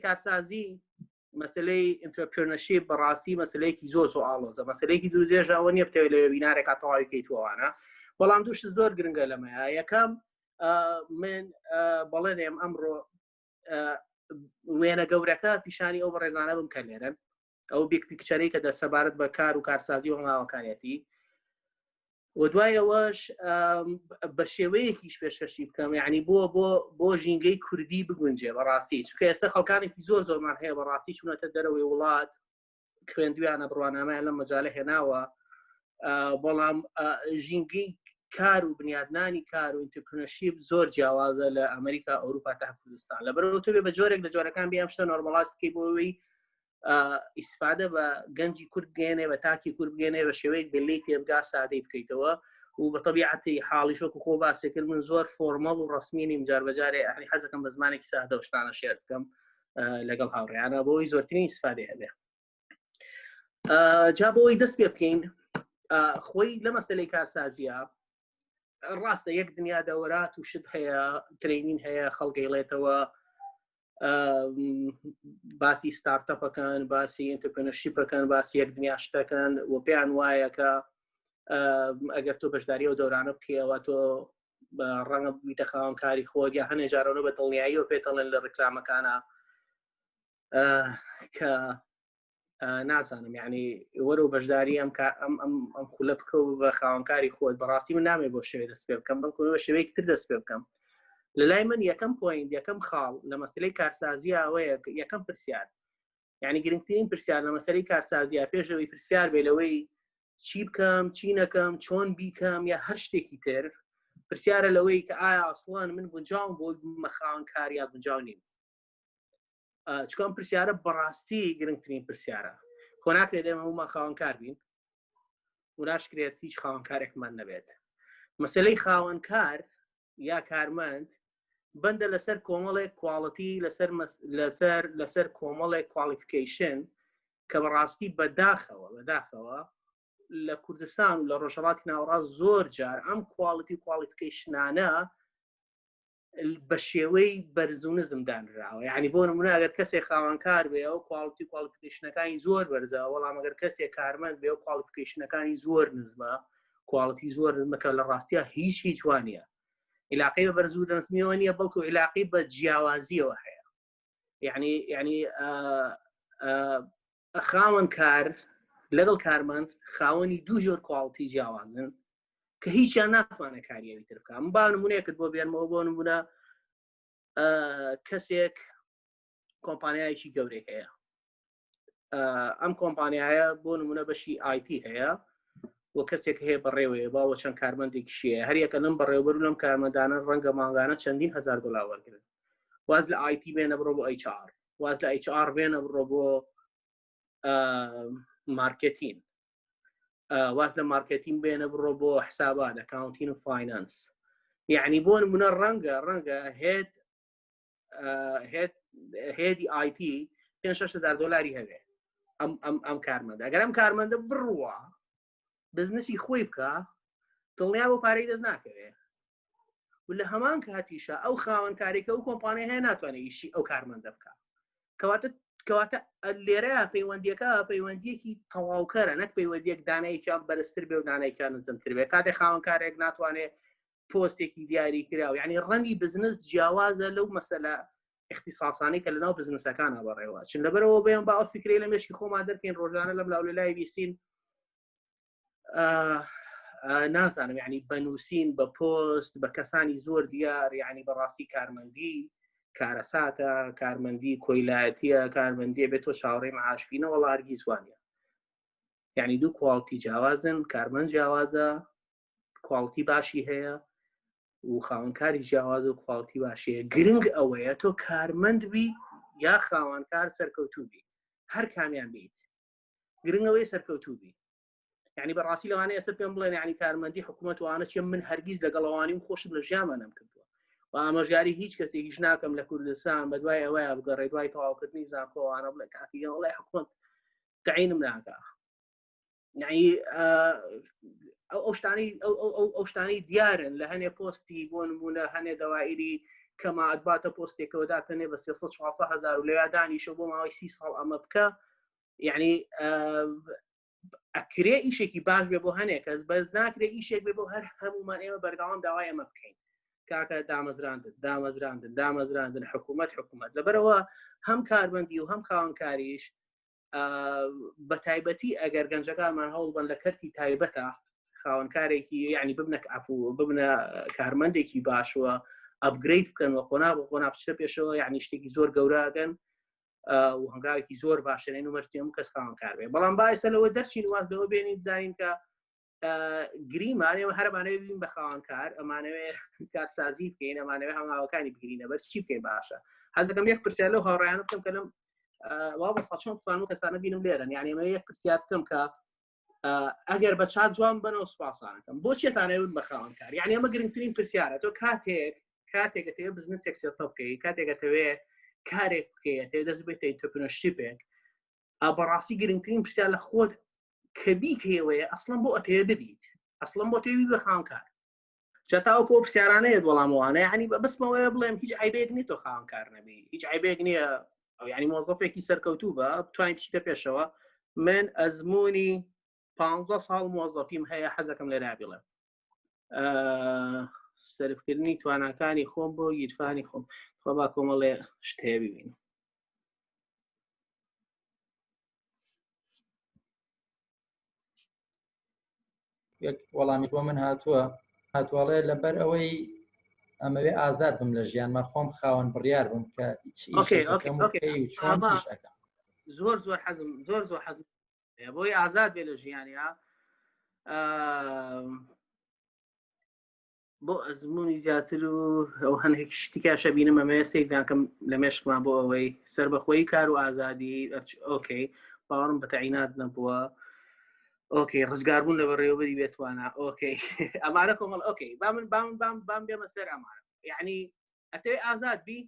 کارسازی مەسلەی entrepreneurship بەڕاستی مەسلەیەکی زۆر زۆر ئاڵۆزە مەسلەیەکی دوور درێژە ئەوە نییە بتەوێت لە webinar ێکا تەواوی کەیتوانە بەڵام دووشت زۆر گرنگە لەمەیە یەکەم من بەڵێنێم ئەمڕۆ وێنە گەورەکە پیشانی ئەو بەڕێزانە بم کە لێرن ئەو big picture ەی کە دە سەبارەت بە کار و کارسازی و هەنگاوەکانیەتی و دوای ئەوەش بە شێوەیەکیش پێشکەشی بکەم یعنی بۆ بۆ بۆ ژینگەی کوردی بگونجێ بەڕاستی چونکە ئێستا خەڵکانێکی زۆر زۆرمان هەیە بەڕاستی چوونەتە دەرەوەی وڵات خوێندویانە بڕوانامەیان لەم مەجالە هێناوە بەڵام ژینگەی کار و بنیادنانی کار و entrepreneurship زۆر جیاوازە لە ئەمریکا ئەوروپا تا کوردستان لەبەرەوە تۆ بێ بە جۆرێک لە جۆرەکان بێ ئەم شتە normalize بکەی بۆ ئەوەی ئیسفادە بە گەنجی کورد بگەێنێ بە تاکی کورد بگەێنێ بە شێوەیەک بێ لێی تێبگا سادەی بکەیتەوە و بە تەبیعەتی حاڵیش وەکو خۆ باسی کرد من زۆر formal و ڕسمی نیم جار بەجارێ ئەهلی حەزەکەم بە زمانێکی سادە و شتانە share بکەم لەگەڵ هاوڕێیانە بۆی زۆرترین ئیسفادەی هەبێ جا بۆی دەست پێ بکەین خۆی لە مەسلەی کارسازیە ڕاستە یەک دنیا دەوەرات و شت هەیە training هەیە خەڵگەیڵێتەوە باسی startup ەکان باسی entrepreneurship ەکان باسی یەک دنیا شتەکان و پێیان وایە کە ئەگەر تۆ بەشداری ئەو دەورانە بکەیەوە تۆ ڕەنگە بیتە خاوەن کاری خۆت یا هەنێ جارەوە بە دڵنیاییەوە پێتەڵێن لە ڕکلامەکانە کە نازانم یعنی وەرە و بەشداری ئەم ئەم ئەم ئەم خولە بکە و بە خاوەنکاری خۆت بەڕاستی من نامێ بۆ شێوێ دەست پێ بکەم بەڵکو بە شێوەیەکی تر دەست پێ بکەم لە لای من یەکەم point یەکەم خاڵ لە مەسلەی کارسازی ئەوەیە یەکەم پرسیار یعنی گرنگترین پرسیار لە مەسەری کارسازیە پێشەوەی پرسیار بێ لەوەی چی بکەم چی نەکەم چۆن بیکەم یا هەر شتێکی تر پرسیارە لەوەی کە ئایا ئەسڵەن من گونجاوم بۆ مەخاوەن کار یا گونجاو نیم چکە ئەم پرسیارە بەڕاستی گرنگترین پرسیارە خۆ ناکرێت ئێمە هەموومان خاوەنکار بین و ناشکرێت هیچ خاوەنکارێکمان نەبێت مەسلەی خاوەنکار یا کارمەند بەندە لەسەر کۆمەڵێک quality لەسەر لەسەر لەسەر کۆمەڵێک qualification کە بەڕاستی بەداخەوە بەداخەوە لە کوردستان و لە ڕۆژهڵاتی ناوەڕاست زۆر جار ئەم quality qualification انە بە شێوەی بەرز و نزم دانراوە یعنی بۆ نمونە ئەگەر کەسێک خاوەنکار بێ ئەو quality qualification ەکانی زۆر بەرزە وەڵام ئەگەر کەسێک کارمەند بێ و qualification ەکانی زۆر نزمە quality زۆر نزمەکە لە ڕاستە هیچ هیچ وانە علاقەی بە بەرز و نزمیەوە نییە بەڵکو علاقەی بە جیاوازیەوە هەیە یعنی یعنی خاوەن کار لەگەڵ کارمەند خاوەنی دوو جۆر quality جیاوازن کە هیچیان ناتوانێت کاریەوی تر بکە من با نمونەیەکت بۆ بێنمەوە بۆ نمونە کەسێک کۆمپانیایەکی گەورەی هەیە ئەم کۆمپانیایە بۆ نمونە بەشی IT هەیە و کەسێک هەیە بەڕێوەیە باوە چەند کارمەندێکی شەیە هەریەکە لەم بەڕێوبەر و لەم کارمەندانە ڕەنگە مانگانە چەندین هزار دلار وەرگن واز لە IT بێنە بڕۆ بۆ HR واز لە HR بێنە بڕۆ بۆ marketing واز لە marketing بێنە بڕۆ بۆ حسابات accounting و finance یعنی بۆ نمونە ڕەنگە ڕەنگە head head head ی IT 5 هزار دلاری هەبێ ئەم ئەم ئەم کارمەندە ئەگەر ئەم کارمەندە بڕوە بزنسی خۆی بکە دڵنیا بۆ پارەی دەست ناکەوێ و لە هەمان کاتیشە ئەو خاوەن کارێکە ئەو کۆمپانیا هەیە ناتوانێت ئیشی ئەو کارمەندە بکە کەواتە کەواتە لێرە پەیوەندیەکە پەیوەندیەکی تەواوکەرە نەک پەیوەندیەک دانایکیان بەرزتر بێ و دانایکیان نزمتر بێ کاتێ خاوەنکارێک ناتوانێت پۆستێکی دیاری کراوە یعنی ڕەنگی بزنس جیاوازە لەو مەسەلە اختصاصانی کە لەناو بزنسەکانە بەڕێوە چون لەبەرەوە بێن با ئەو فکرەی لە مێشکی خۆمان دەرکەین ڕۆژانە لەم لاولە لای بیسین نازانم یعنی بە نووسین بە پۆست بە کەسانی زۆر دیار یعنی بەڕاستی کارمەندی کارەساتە کارمەندی کۆیلایەتیە کارمەندیە بێت تۆ چاوەڕێی معاشبینە وەڵا هەرگیز وانە یعنی دوو quality جیاوازن کارمەند جیاوازە quality باشی هەیە و خاوەنکاری جیاواز و quality باشەیە گرنگ ئەوەیە تۆ کارمەند بی یا خاوەنکار سەرکەوتوو بی هەر کامیان بیت گرنگ ئەوەیە سەرکەوتوو بی یعنی بەڕاستی لەوانەیە ئێستا پێم بڵێن یعنی کارمەندی حکوومەت وانە چیە من هەرگیز لەگەڵەوانی و خۆشم لە ژیانمان نەم کردووە و ئامۆژگاری هیچ کەسێکیش ناکەم لە کوردستان بە دوای ئەوەیە بگەڕێ دوای تەواوکردنی زانکۆوانە بڵێ کاکی وڵی حکوومەت تعینم ناکە یعنی ئەو شتانی ئەو شتانی دیارن لە هەنێ پۆستی بۆ نمونە هەنێ دەوائری کەما ئەتباتە پۆستێکەوە داتەنێ بە 300 400 هزار و لەویا دانیشە بۆ ماوەی سی ساڵ ئەمە بکە یعنی ئەکرێ ئیشێکی باش بێ بۆ هەنێک کەس بەس ناکرێ ئیشێک بێ بۆ هەر هەمومان ئێمە بەردەوام داوای ئەمە بکەین کاکە دامەزراندن دامەزراندن دامەزراندن حکوومەت حکوومەت لەبەرەوە هەم کارمەندی و هەم خاوەنکاریش بە تایبەتی ئەگەر گەنجەکانمان هەوڵبن لە کەرتی تایبەتە خاوەنکارێکی یعنی ببنە عفو ببنە کارمەندێکی باشوە ئەپگرید بکەن و قۆناغ و قۆناغ بچنە پێشەوە یعنی شتێکی زۆر گەوراگەن و هەنگاوێکی زۆر باشێنێن و مەرجی هەموو کەس خاوەنکار بێ بەڵام بایسە لەوە دەرچین واز لەوە بێنین بزانین کە گریمان ئێمە هەرمانەوێ بین بە خاوەنکار ئەمانەوێ کارسازی بکەین ئەمانەوێ هەنگاوەکانی بگرینە بەر چی بکەین باشە حەزەکەم یەک پرسیار لەو هاوڕیانە بکەم کە لەم وا بەسا چۆن بتوانم کەسانە بینم لێرن یعنی ئەمە یەک پرسیار بکەم کە ئەگەر بە چات جوان بنەوە سوپاسانەکەم بۆ چێتانەوە بە خاوەنکار یعنی ئەمە گرنگترین پرسیارە تۆ کاتێک کاتێک ئەتەوێ بزنسێک set up بکەی کاتێک ئەتەوێ کارێک بکەی ئەتەوێ دەست بێتە entrepreneurship ێک بەڕاستی گرنگترین پرسیار لە خۆت کە بیکەیەوەیە ئەسڵەن بۆ ئەتەوێ ببیت ئەسڵەن بۆ تێوی بە خاوەنکار جا تاوەکو ئەو پرسیارانەیە وەڵامەوانە یعنی بە بەسمەوەیە بڵێم هیچ عیبێک نییە تۆ خاوەنکار نەبی هیچ عیبێک نییە ئەو یعنی مۆزەفێکی سەرکەوتوو بە بتوانین بچیتە پێشەوە من ئەزمموی پ ساڵ مۆزەفیم هەیە حەزەکەم لێرا بڵێم سەرفکردنی تواناکانی خۆم بۆ گیرفانی خۆم خۆ با کۆمەڵێ شتێ ببین یەک وەڵامی بۆ من هاتووە هاتوواڵێ لەبەر ئەوەی ئەمەوێ ئازاد بم لە ژیانمە خۆم خاوەن بڕیار بم کە زۆر زۆر حەزم زۆر زۆر حەزم بۆی ئازاد بێ لە ژیانیا بۆ ئەزمموی زیاتر و ئەو هەندێک شتیکاشە بینم ئەمەیە سەیرکەم لە مێشکمان بۆ ئەوەی سربەخۆیی کار و ئازادی okay باوەڕم بە تەعینات نەبووە okay ڕزگاربوون لە بەڕێوەبەری بێتوانە okay ئەمانە کۆمەڵ okay با من بام بام بام بێمە سەر ئەمانە یعنی ئەتەوێ ئازاد بی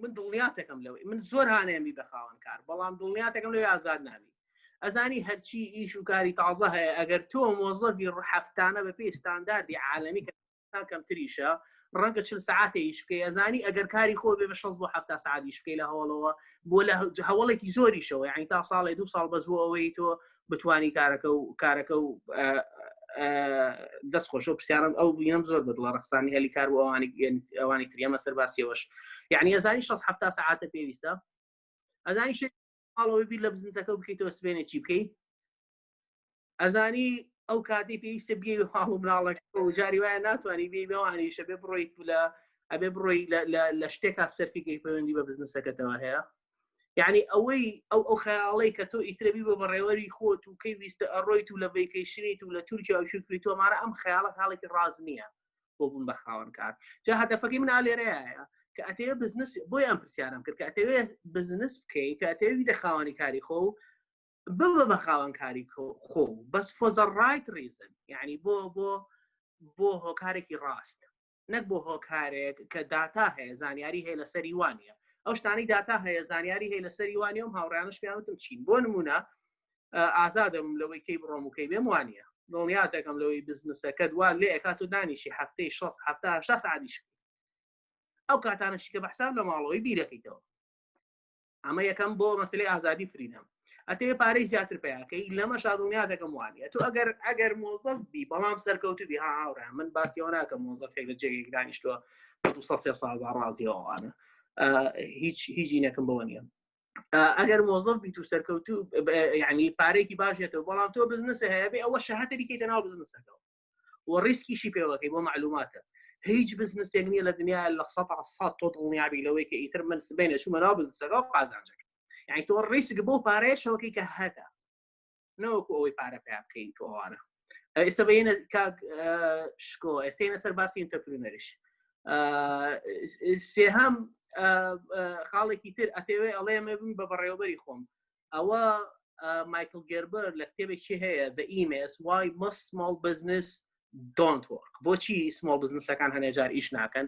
من دڵنیاتەکەم لەوەی من زۆر هاانێمی بە خاوەن کار بەڵام دڵنیاتەکەم لەوێ ئازاد نابی ئەزانی هەرچی ئیش و کاری تازە هەیە ئەگەر تۆ مۆزەفی هەفتانە بە پێی ستانداردی عالمی کە کەمتریشە ڕەنگە چل سعاتێ ئیش بکەی ئەزانی ئەگەر کاری خۆ بێ بە 6 بۆ 70 سعات ئیش بکەی لە هەوڵەوە بۆ لە هەوڵێکی زۆریشەوە یعنی تا ساڵێ دو ساڵ بەس بۆ ئەوەی تۆ بتانی کارەکە و کارەکە و دەست خۆش و پرسیارم ئەو بینم زۆر بەدڵە ڕەخسانی هەلی کار بۆ ئەوانی ئەوانی تریەمە سەرباسیەوەش یعنی ئەزانی 6 هەفتا سعاتە پێویستە ئەزانی شت ماڵەوەی بیر لە بزنسەکە بکەیتەوە سبێنێ چی بکەی ئەزانی ئەو کاتی پێویستە بێ ماڵ و مناڵەکە و جاری وایە ناتوانانی بێ بەوانیشە بێ بڕۆیت لە ئەبێ بڕۆی لە شتێکا سەرفیکەی پەیوەندی بە بزنسەکەتەوە هەیە یعنی ئەوەی ئەو ئەو خەیاڵەی کە تۆ ئیترەبی بە بەڕێوەری خۆت و کەی ویستە ئەڕۆیت و لە vacation یت و لە تورکیا و شوکری تۆ مارە ئەم خەیاڵە خاڵێکی ڕاز نییە بۆ بوون بە خاوەن کار جا هەدەفەکەی من ئالێرەیە کە ئەتەوێ بزنس بۆی ئەم پرسیارم کرد کە ئەتەوێ بزنس بکەی کە ئەتەوێ دە خاوەنی کاری خۆ ببە بە خاوەن کاری خۆ بەس for the right reason یعنی بۆ بۆ بۆ هۆکارێکی ڕاست نەک بۆ هۆکارێک کە داتا هەیە زانیاری هەیە لەسەری وانە ئەو شتانی داتا هەیە زانیاری هەیە لەسەری وانە و هاوڕیانش پێیان وتم چین بۆ نمونە ئازادم لەوەی کەی بڕۆم و کەی بێم وانە دڵنیا دەکەم لەوەی بزنسەکەت وا لێ ئەکات و دانیشی هەفتەی 6 هەفتا 8 ساعتیش ئەو کاتانەشی کە بە حساب لە ماڵەوەی بیرەکەیتەوە ئەمە یەکەم بۆ مەسلەی ئازادی freedom ئەتەوێ پارەی زیاتر پیاکەی لەمە شادڵنیا دەکەم وانە تۆ ئەگەر ئەگەر مۆزەف بی بەڵام سەرکەوتو بی ها هاوڕێ من باسیەوە ناکەم مۆزەفێک لە جێگەیەک دانیشتووە بە 200 هزار ڕازیەوەوانە هیچ هیچی نەکەم بەوە نییە ئەگەر مۆزەف بیت و سەرکەوتو یعنی پارێکی باشێتەوە بەڵام تۆ بزنس هەیە بێ ئەوە شەهاتە بیکەیتە ناو بزنسەکەەوە و ڕیسکیشی پێوەکەی بۆ معلوماتە هیچ بزنسێک نییە لە دنیا لە سە سە تۆ دڵنیابی لەوەی کە ئیتر من سبینە چوومە ناو بزنسەکە و قازانجەکە یعنی تۆ ڕیسک بۆ پارەیەشەوەکەی کە هەتە نەوەکو ئەوەی پارە پیا بکەیت تۆ ئەوانە ئێستا بەینە کاک شکۆ ئێستێنە سەر باسی entrepreneur یش سێهەم خاڵێکی تر ئەتەوێ ئەڵێمە بم بە بەڕێوەبەری خۆم ئەوە مایکل گێربەر لە کتێبێکی هەیە The E-Myth Why Most Small Business Don't Work بۆچی small business ەکان هەنێ جار ئیش ناکەن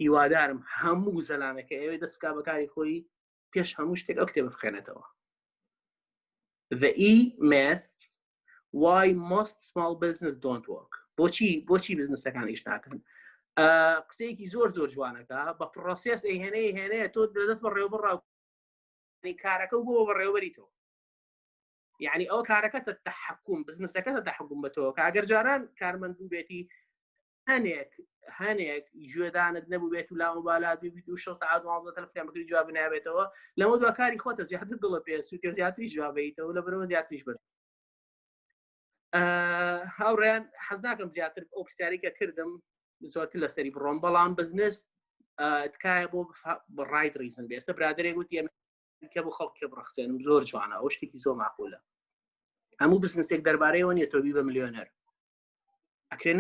هیوادارم هەموو زەلامێکە ئەوێ دەست بکا بەکاری خۆی پێش هەموو شتێک ئەو کتێبە بخێنێتەوە The E-Myth Why Most Small Business Don't Work بۆچی بۆچی بزنسەکان ئیش ناکەن؟ قسەیەکی زۆر زۆر جوانەکە بە process ئەیهێنێ هێنێ تۆ لەدەست بەڕێوەبەر ڕاو کارەکە و بۆ بەڕێوەبەری تۆ یعنی ئەو کارەکە تەحکوم بزنسەکە تەحکوم بە تۆ کە ئەگەر جاران کارمەند بوو بێتی هەنێک هەنێک گوێدانت نەبوو بێت و لاوبالات بیت و شە سعات دوازدە تەلەفۆن بکری جواب نابێتەوە لەمە دوا کاری خۆتە زیاتر دڵە پێ سووتێ زیاتری جوابیتەوە لە بەرەوە زیاتریش بەر هاوڕێیان حەز ناکەم زیاتر ئەو پرسیاری کە کردم زۆرتر لەسەری بڕۆم بەڵام بزنس تکایە بۆ right reason بێ ئێستا برادێک وتی کە بۆ خەڵک کێ بڕەخسێنم زۆر جوانە ئەو شتێکی زۆر معقولە هەموو بزنسێک دەربارەیەوە نیە تۆبی بە ملیۆنەر ئەکرێن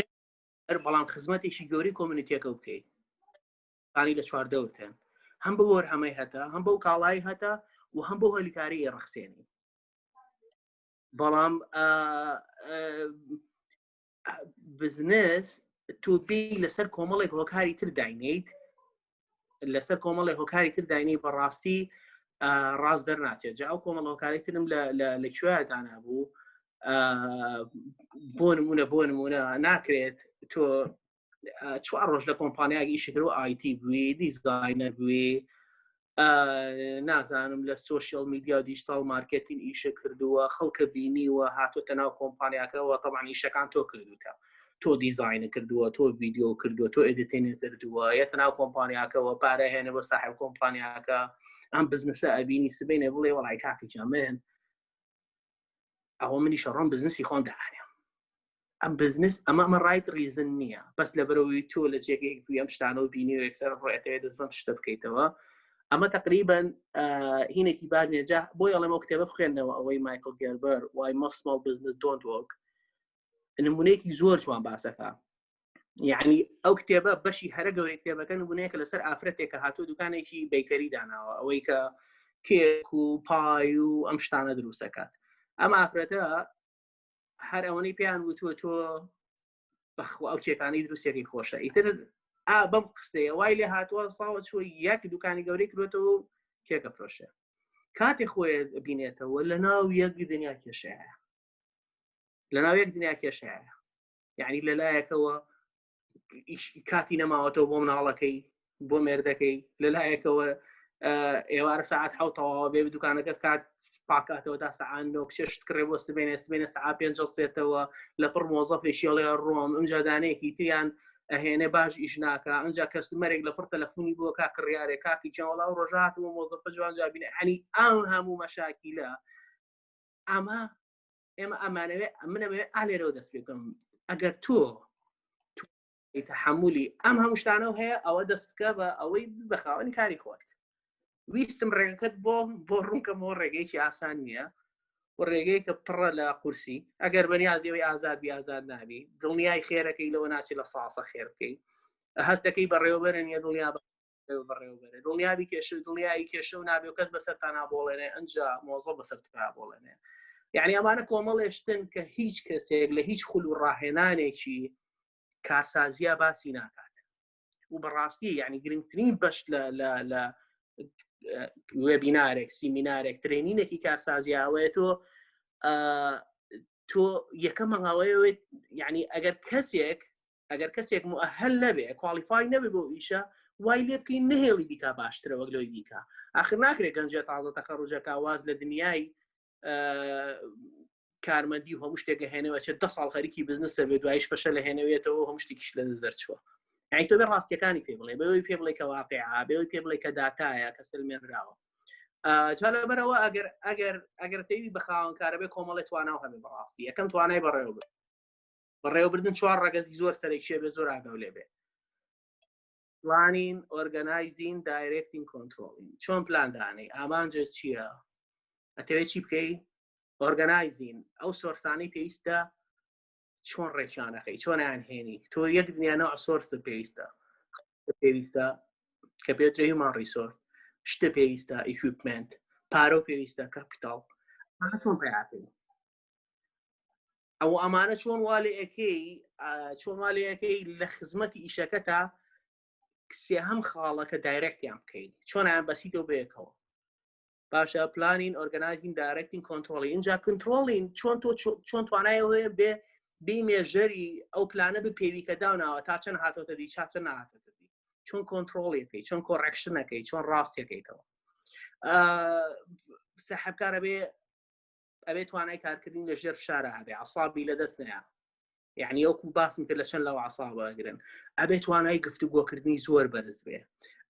بەڵام خزمەتێکی گەوری community یەکە بکەیت انی لە چواردەورتن هەم بۆ وەرهەمەی هەتا هەم بەو کاڵایی هەتا و هەم بۆ هەلیکاری ڕەخسێنی بەڵام بزنس تۆ بی لەسەر کۆمەڵێک هۆکاری تر داینیت لەسەر کۆمەڵێک هۆکاری تر داینی بەڕاستی ڕاست دەرناچێت جا ئەو کۆمەڵ هۆکاری ترم لە کوێ دانابوو بۆ نمونە بۆ نمونە ناکرێت تۆ چوار ڕۆژ لە کۆمپانیاک ئیشی کرد و IT بووی designer بووی نازانم لە social media و digital marketing ئیشە کردووە خەڵکە بینیوە هاتۆتە ناو کۆمپانیاکەەوە تەبان ئیشەکان تۆ کردوتە تۆ دیزین کردووە تۆ ڤیددیو کردووە تۆ editing کردووە یەتە ناو کۆمپانیاکەەوە پارە هێنە بۆ ساحب کۆمپانیاکە ئەم بزنسە ئەبینی سبینێ بڵێ وەڵی کاکی جامن ئەوە منی شەڕۆم بزنسی خۆم داهێنم ئەم بزنس ئەمە ئەمە right reason نییە بەس لە بەرەوەی تۆ لە جێگەیەک بووی ئەم شتانە و بینی و یەکسەر ڕۆیەتەوە دەست بەم شتە بکەیتەوە ئەمە تقریبا هینێکی باش نیە جا بۆی ئەڵێم ئەو کتێبە بخوێنەوە ئەوەی مایکل گێربەر Why Most Small Business Don't Work نمونەیەکی زۆر جوان باسەکە یعنی ئەو کتێبە بەشی هەرە گەورەی کتێبەکە نمونەیەکە لەسەر ئافرەتێک کە هاتووە دوکانێکی bakery داناوە ئەوەی کە کێک و pie و ئەم شتانە دروست دەکات ئەم ئافرەتە هەر ئەوەی پێیان وتووە تۆ بەخوا ئەو کێکانەی دروستەکەی خۆشە ئیتر ئا بەم قسەیە وای لێ هاتووە ساوە چوە یەک دوکانی گەورەی کرۆتەوە و کێکە فرۆشێ کاتێ خۆی بینێتەوە لە ناو یەک دنیا کێشەیە لە ناو یەک دنیا کێشەیە یعنی لەلایەکەوە کاتی نەماوەتەوە بۆ مناڵەکەی بۆ مێردەکەی لەلایەکەوە ئێوارە ساعت حو تەواوە بێ دوکانەکە کات پاکاتەوە تا سەعات نۆ کچێشت کڕێ بۆ سبێنێ سبێنێ سەعات پێنج سێتەوە لە پڕ مۆزەفێکی ئەڵێ ڕۆم ئەمجا دانەیەکی تریان ئەهێنێ باش ئیش ناکە ئەمجا customer ێک لە پڕ تەلەفۆنی بۆ کا کڕیارێ کاکی جان وەڵا ئەو ڕۆژە هاتمەوە مۆزەفە جوان جوابینە ئەنی ئەم هەموو مەشاکیلە ئەمە ئێمە ئەمانەوێ منەوێ ئالێرەوە دەست پێ بکەم ئەگەر تۆ تحملی ئەم هەموو شتانەوە هەیە ئەوە دەست بکە بە ئەوەی بە خاوەنی کاری خۆت ویستم ڕێگەکەت بۆ بۆ ڕوونکەمەوە ڕێگەیەکی ئاسان نییە و ڕێگەی کە پڕە لە قورسی ئەگەر بەنیازی ئەوەی ئازاد بی ئازاد نابی دڵنیای خێرەکەی لەوە ناچی لە ساسە خێر بکەی هەستەکەی بەڕێوەبەرە نیە دڵنیا بەڕێوەبەرە دڵنیابی کێشە دڵنیایی کێشە و نابێ و کەس بەسەر تا نابۆڵێنێ ئەنجا مۆزە بەسەر تا بۆڵێنێ یعنی ئەمانە کۆمەڵێشتن کە هیچ کەسێک لە هیچ خول و ڕاهێنانێکی کارسازیە باسی ناکات و بەڕاستی یعنی گرنگترین بەش لە لە لە webinar ێک seminar ێک training ێکی کارسازی ئەوەیە تۆ تۆ یەکەم هەنگاوەیەوێت یعنی ئەگەر کەسێک ئەگەر کەسێک مؤهل نەبێ qualify نەبێ بۆ ئیشە وای لێ بکەین نهێڵی بیکا باشترە وەک لەوەی بیکا آخر ناکرێت گەنجە تازە تەخەڕوجەکە واز لە دنیای کارمەندی و هەموو شتێک هێنەوە چێت ده ساڵ خەریکی بزنسە بێ دوایش فەشە لە هێنەوێتەوە هەموو شتێکیش لە دەست دەرچووە یعنی تۆ بێ ڕاستیەکانی پێ بڵێ بەوەی پێ بڵێ کە واقعە بەوەی پێ بڵێ کە داتایە کە سلمێنراوە جا لەبەرەوە ئەگەر ئەگەر ئەگەر تەوی بە خاوەنکارە بێ کۆمەڵی تواناو هەبێ بەڕاستی یەکەم توانای بەڕێوە بێ بەڕێوەبردن چوار ڕەگەزی زۆر سەرەکیە بێ زۆر ئاگاو لێ بێ planning organizing directing controlling چۆن پلان دانەی ئامانجە چییە ئەتەوێت چی بکەی organizing ئەو source انەی پێویستە چۆن ڕێکیانەکەی چۆنیان هێنی تۆ یەک دنیا نوع source پێویستە پێویستە کە پێترە human resource شتە پێویستە equipment پارە پێویستە capital چۆن پیاکەی ئەو ئەمانە چۆن وا لێ ئەکەی چۆن وا لێ ئەکەی لە خزمەتی ئیشەکەتا سێهەم خاڵەکە direct یان بکەین چۆنیان بەسیتەوە بەیەکەوە باشە planning organizing directing controlling اینجا controlling چۆن تۆ چۆن توانایەوەیە بێ بی مێژەری ئەو پلانە بپێوی کە داوناوە تا چەند هاتۆتە دی چا چەند نهاتۆتە دی، چۆن کۆنتترۆڵیەکەی، چۆن correction ەکەی، چۆن ڕاستیەکەیتەوە. سەحبکارە بێ ئەبێ توانای کارکردن لە ژێر فشارە هەبێ، عسابی لە دەست نەیە، یعنی وەکو باسم کرد لە چەند لەو عسابەگرن. ئەبێ توانای گفتوگۆکردنی زۆر بەرز بێ،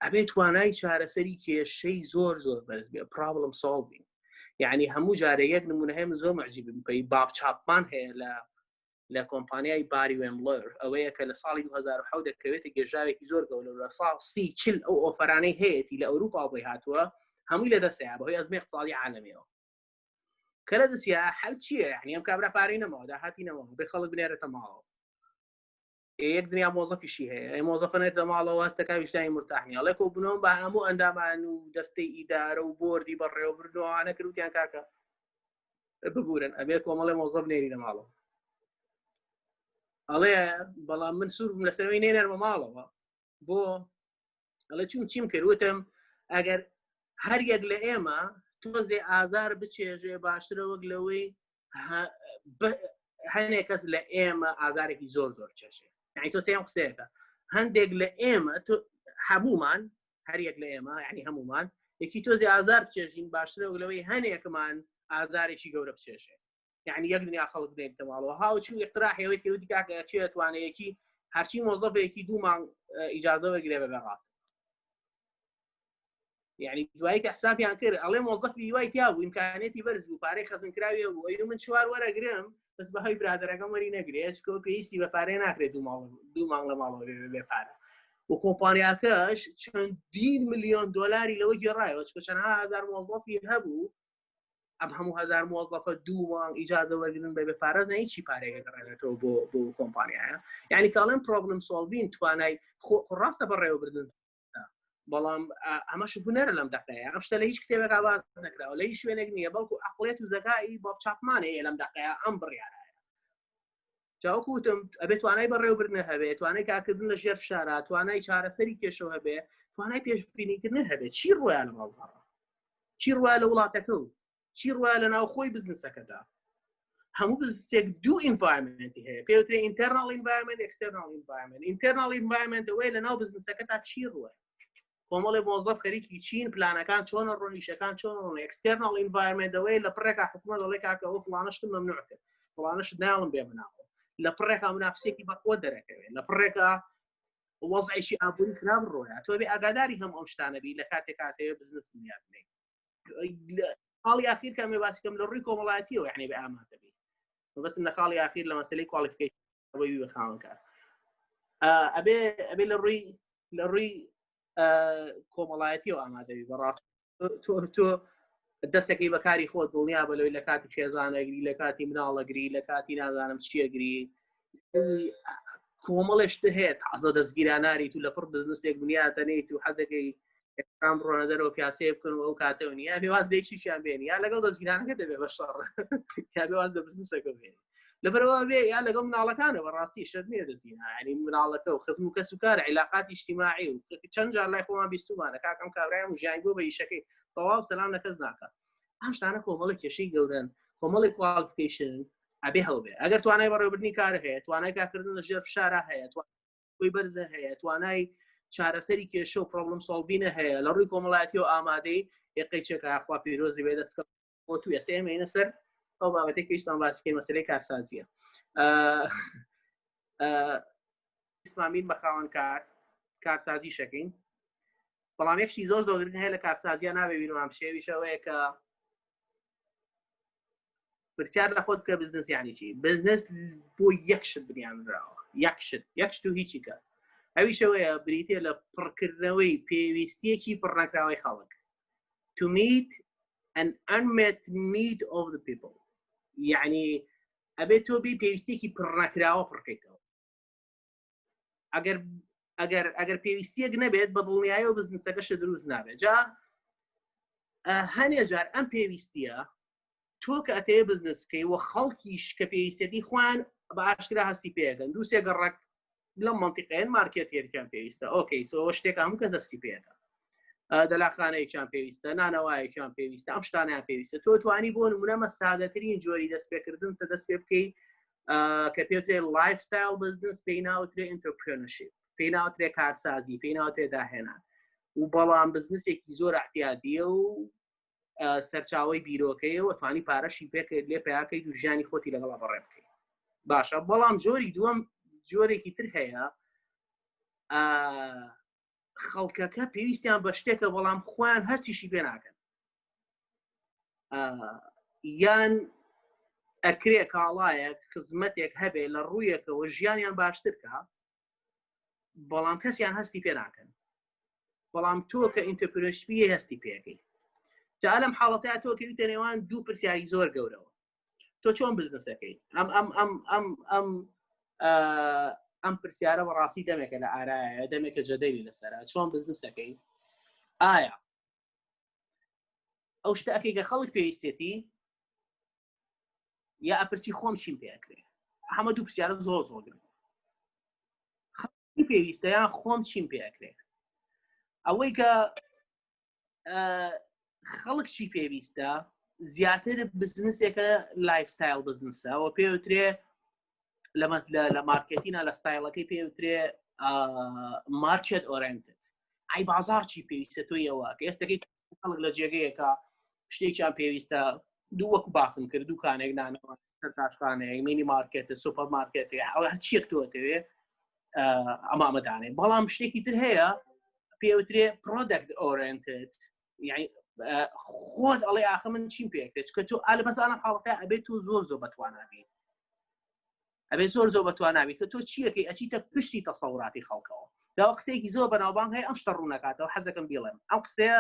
ئەبێ توانای چارەسەری کێشەی زۆر زۆر بەرز بێ، problem solving. یعنی هەموو جارێ یەک نمونە هەیە من زۆر معجیبم پێی، باب چاپمان هەیە لە کۆمپانیای باری وێمبلەر، ئەوەیە کە لە ساڵی 2007 دەکەوێتە گێژاوێکی زۆر گەورە لە ساڵ 30 40 ئەو offer انەی هەیەی لە ئەوروپا بۆی هاتووە هەمووی لە دەستەیە بەهۆی ئەزمەی اقتصادی عالەمیەوە. کە لە دەستیا حل چییە؟ یعنی ئەم کابرا پارەی نەماوە، داهاتی نەماوە، بێ خەڵک بنێرێتە ماڵەوە. یەک دنیا مۆزەفیشی هەیە، ئەی مۆزەفە نێرتە ماڵەوە هەستەکە ویژدانی مرتاح نییە. ئەڵێ کۆبوونەوە بە هەموو ئەندامان و دەستەی ئیدارە و بۆردی بەڕێوەبردنەوە کردوتیان کاکە ببورن ئەبێ کۆمەڵێ مۆزەف نێری لە ماڵەوە. ئەڵێ بەڵام من سوور بووم لەسەرەوەی نێنەرمە ماڵەوە. بۆ؟ ئەڵێ چون چیم کرد؟ وتم ئەگەر هەر یەک لە ئێمە تۆزێ ئازار بچێژێ باشترە وەک لەوەی هەنێک کەس لە ئێمە ئازارێکی زۆر زۆر چێژێ. یعنی تۆ سێم قسەیەکە هەندێک لە ئێمە هەمومان، هەر یەک لە ئێمە، یعنی هەمومان یەکی تۆزێ ئازار بچێژین باشترە وەک لەوەی هەنێکمان ئازارێکی گەورە بچێژێ. یعنی یەک دنیا خەڵک بێنتە ماڵەوە. هاوچوو اقتراحی ئەوەی کە وتی کاکە چێ توانەیەکی هەرچی مۆزەفێکی دوو مانگ ئیجازە وەرگرێ بە بەغات. یعنی دوایی کە حسابیان کرد ئەڵێ مۆزەفی وای تیا بوو، ئیمکانیەتی بەرز بوو، پارەی خەزنکراوی بوو، ئەی من چوار وەرەگرم بەس بە هەی برادەرەکەم وەری نەگرێ، چکۆ پێویستی بە پارەی ناکرێت دوو مانگ لە ماڵەوە بێ پارە. و کۆمپانیاکەش چەندین ملیۆن دۆلاری لەوە گێڕایەوە، چکە چەندها هزار مۆزەفی هەبوو. ئەم هەموو هزار مۆزەفە دوو مانگ ئیجازە وەرگرن بە بێ پارە نە هیچی پارێکە گەڕێنێتەوە بۆ کۆمپانیایە. یعنی کاڵێن problem solving توانای خۆ ڕاستە بەڕێوەبردن، بەڵام ئەمەش هونەرە لەم دەقەیە. ئەم شتە لە هیچ کتێبێک باس نەکراوە، لە هیچ شوێنێک نییە، بەڵکو عقلێت و زەکای باب چاپمان هەیە لەم دەقەیە ئەم بڕیارە. جاوەکو وتم ئەبێ توانای بەڕێوەبردن هەبێ، توانای کارکردن لە ژێر فشارە، توانای چارەسەری کێشەوە هەبێ، توانای پێشبینیکردن هەبێ. چی ڕۆیان لە بازاڕە، چی ڕوایە لە وڵاتەکە و چی ڕوایە لە ناوخۆی بزنسەکەدا. هەموو بزنسێک دوو environment ی هەیە، پێوترێ internal environment، external environment. internal environment ئەوەیە لە ناو بزنسەکە تا چی ڕوایە، کۆمەڵێ مۆزەف خەریکی چین، پلانەکان چۆنە ڕۆن، ئیشەکان چۆن ڕۆن. external environment ئەوەیە لە پڕێکا حکومەت دەڵێ کاکە ئەوە فڵانەشتم مەمنوع کرد، فڵانەشت ناڵم بێ مناوە. لە پڕێکا منافسێکی بەقوە دەرەکەوێت، لە پڕێکا وەزعێکی ئابووری خراپ ڕۆیە. تۆ بێ ئاگاداری هەموو ئەم شتانە بی لە کاتێک کاتێ بزنس بنیات بنێی. خاڵی ئاخیر کە ئەمێ باسی کەم لە ڕووی کۆمەڵایەتیەوە، یعنی بە ئامادە بی. مەبەستم لە خاڵی ئاخیر لە مەسەلەی qualification ئەوەی بی بە خاوەن کار. ئەبێ لە ڕووی کۆمەڵایەتیەوە ئامادە بی. بەڕاست تۆ دەستەکەی بەکاری خۆت دڵنیا بە لەوەی لە کاتی خێزانەگری، لە کاتی مناڵەگری، لە کاتی نازانم چیەگری، کۆمەڵێ شت هەیە تازە دەستگیراناری تو لە پڕ بزنسێک بنیاتەنێیت و حەزەکەی ئێستان بڕۆنە دەرەوە پیاسەیە بکەن و ئەو کاتەوە نییە، یا بێ واز لە یەکێکیان بێنی، یا لەگەڵ دەستگیرانەکە دەبێ بە شەڕ، یا بێ واز لە بزنسەکە بێنی. لەبەرەوە بێ یا لەگەڵ مناڵەکانە بەڕاستی شەرت نییە دەستگیرا، یعنی مناڵەکە و خزم و کەس و کار، عیلاقاتی اجتماعی و چەند جار لای خۆمان بیستومانە کاکەم کابرایم و ژیانی بۆ بە ئیشەکەی تەواو سەلام لە کەس ناکات. ئەم شتانە کۆمەڵی کێشەی گەورەن، کۆمەڵی qualification ئەبێ هەڵبێ. ئەگەر توانای بەڕێوەبردنی کار هەیە، توانای کارکردن لە ژێر فشارا هەیە، توانای بەرزە هەیە، توانای چارەسەری کێشە و problem solving ە هەیە، لە ڕووی کۆمەڵایەتیەوە ئامادەی ئێقەی چێکە، خوا پیرۆزی بێ دەست بکە بۆ تو. ئێستا ئێمە ئێنە سەر ئەو بابەتێک کە ویستمان باس بکەین، مەسەلەی کارسازیە. ئیسمامین بە خاوەن کار، کارسازی شەکەین، بەڵام یەکشی زۆر زۆر گرنگ هەیە لە کارسازیە نابێ بیرمان بشێویش ئەوەیە کە پرسیار لە خۆت بکە بزنس یعنی چی؟ بزنس بۆ یەک شت بنیانراوە، یەک شت، یەک شت و هیچی کە ئەویشەوەیە بریتە لە پڕکردنەوەی پێویستیەکی پڕنەکراوەی خەڵک، to meet an unmet need of the people. یعنی ئەبێت تۆ بی پێویستیەکی پڕنەکراوە پڕکەیتەوە. ئەگەر پێویستیەک نەبێت بە دڵنیایی و بزنسەکەش دروست نابێت. جا هەنێ جار ئەم پێویستیە تۆ کە ئەتەوێ بزنس بکەی و خەڵکیش کە پێویستەتی خۆیان بە ئاشکرا هەستی پێەکەن، دوو سێ گەڕەک لەم منطقەیەن مارکێتێکیان پێویستە، okay so شتێک هەموو کەس دەستی پێەکە، دەلاخانەیەکیان پێویستە، نانەوایەکیان پێویستە، ئەم شتانیان پێویستە. تۆ توانی بۆ نمونەمە سادەترین جۆری دەستپێکردن تە دەست پێ بکەی. کە پێوترێ lifestyle business پێی ناوترێ entrepreneurship پێی ناوترێ کارسازی پێی ناوترێ داهێنان و بەڵام بزنسێکی زۆر اعتیادیە و سەرچاوی بیرۆکەیە و توانی پارەشی پێکرد لێ پیاکەیت و ژیانی خۆتی لەگەڵا بەڕێ بکەیت باشە بەڵام جۆری دووەم جۆرێکی تر هەیە خەڵکەکە پێویستیان بە شتێکە بەڵام خۆیان هەستیشی پێ ناکەن یان ئەکرێ کاڵایەک خزمەتێک هەبێ لە ڕوویەکەوە ژیانیان باشترکە بەڵام کەسیان هەستی پێ ناکەن بەڵام تۆ کە entrepreneurship ی هەستی پێەکەی جا لەم حاڵەتە تۆ کەویتە نێوان دوو پرسیاری زۆر گەورەوە تۆ چۆن بزنسەکەی ئەم ئەم ئەم ئەم ئەم ئەم پرسیارە بەڕاستی دەمێکە لە ئارایە دەمێکە جەدەلی لەسرە چۆن بزنسەکەی ئایا ئەو شتە ئەکەی کە خەڵک پێویستێتی یا ئەپرسی خۆم چیم پێ ئەکرێ هەمە دوو پرسیارە زۆر زۆر گرنگ خەڵکی پێویستە یان خۆم چیم پێ ئەکرێ ئەوەی کە خەڵک چی پێویستە زیاتر بزنسێکە lifestyle بزنسە ئەوە پێوترێ لە مارکێتینە لە ستایلەکەی پێوترێ market oriented ئای بازار چی پێویستە تۆیەوە کە ئێستەکەی خەڵک لە جێگەیەکە شتێکیان پێویستە دوو وەکو باسم کرد دووکانێک نانەوە تاشخانەیەک مینی مارکێتە سوپەر مارکێتی ئەوە هەرچیەک تۆتەوێ ئەمامەدانێ بەڵام شتێکی تر هەیە پێوترێ product oriented یعنی خۆت ئەڵێ ئاخە من چیم پێکرێت چکە تۆ ئالە بەزانم حاڵەتە ئەبێت تۆ زۆر زۆر بەتوانابی ئەبێ زۆر زۆر بەتوانابی کە تۆ چیەکەی ئەچیتە پشتی تەسەوراتی خەڵکەوە داوا قسەیەکی زۆر بەناوبانگ هەیە ئەم شتە ڕوونەکاتەوە حەزەکەم بیڵێم ئەم قسەیە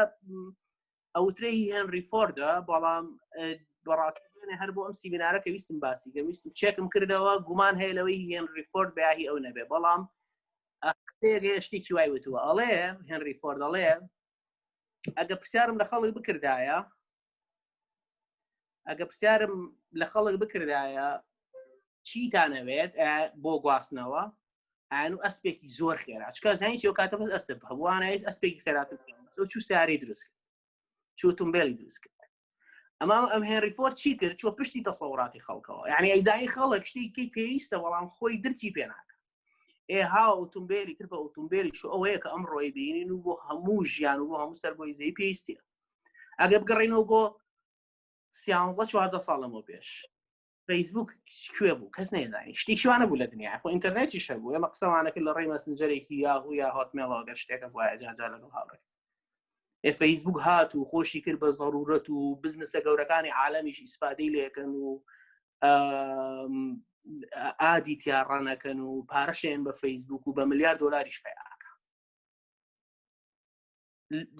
ئەوترێ هی هێنری فۆردە بەڵام بەڕاستی هەر بۆ ئەم سیمینارە کە ویستم باسی کە ویستم چێکم کردەوە گومان هەیە لەوەی هێنری فۆرد بەیاهی ئەو نەبێ بەڵام قسەیەک هەیە شتێکی وای وتووە ئەڵێ هێنری فۆرد ئەڵێ ئەگە پرسیارم لە خەڵک بکردایە ئەگە پرسیارم لە خەڵک بکردایە چیتانەوێت بۆ گواستنەوە ئەیان و ئەسپێکی زۆر خێرا چکە زانی چی کاتە بەس ئەسپ هەبووانە ئەسپێکی خێراتر بکەن چوو سیارەی دروست کرد چوو ئۆتۆمبیلی دروست کرد ئەمام ئەم هێنری فۆرد چی کرد چوە پشتی تەسەوراتی خەڵکەوە یعنی ئەیزانی خەڵک شتێکی پێویستە بەڵام خۆی درکی پێ ناکە ئێ ها ئۆتۆمبیلی کرد بە ئۆتۆمبیلی شو ئەوەیە کە ئەمڕۆی بینین و بۆ هەموو ژیان و بۆ هەموو سەر بۆی زەی پێویستیە ئەگە بگەڕینەوە بۆ سیانزە چواردە ساڵ لەمەوە پێش فەیسبوک کوێ بوو کەس نەیزانی شتێکی وانە بوو لە دنیا خۆ ئینتەرنێتیش هەبوو ئێمە قسەمانەکرد لە ڕێی مەسنجەرێکی یاهو یا هۆتمێڵەوە گەر شتێکە بوایە جارجار لەگەڵ هاوڕێ ئێ فەیسبوک هات و خۆشی کرد بە زەرورەت و بزنسە گەورەکانی عالەمیش ئیسفادەی لێکەن و ئادی تیا ڕانەکەن و پارەشێن بە فەیسبوک و بە ملیار دۆلاریش پەیاکە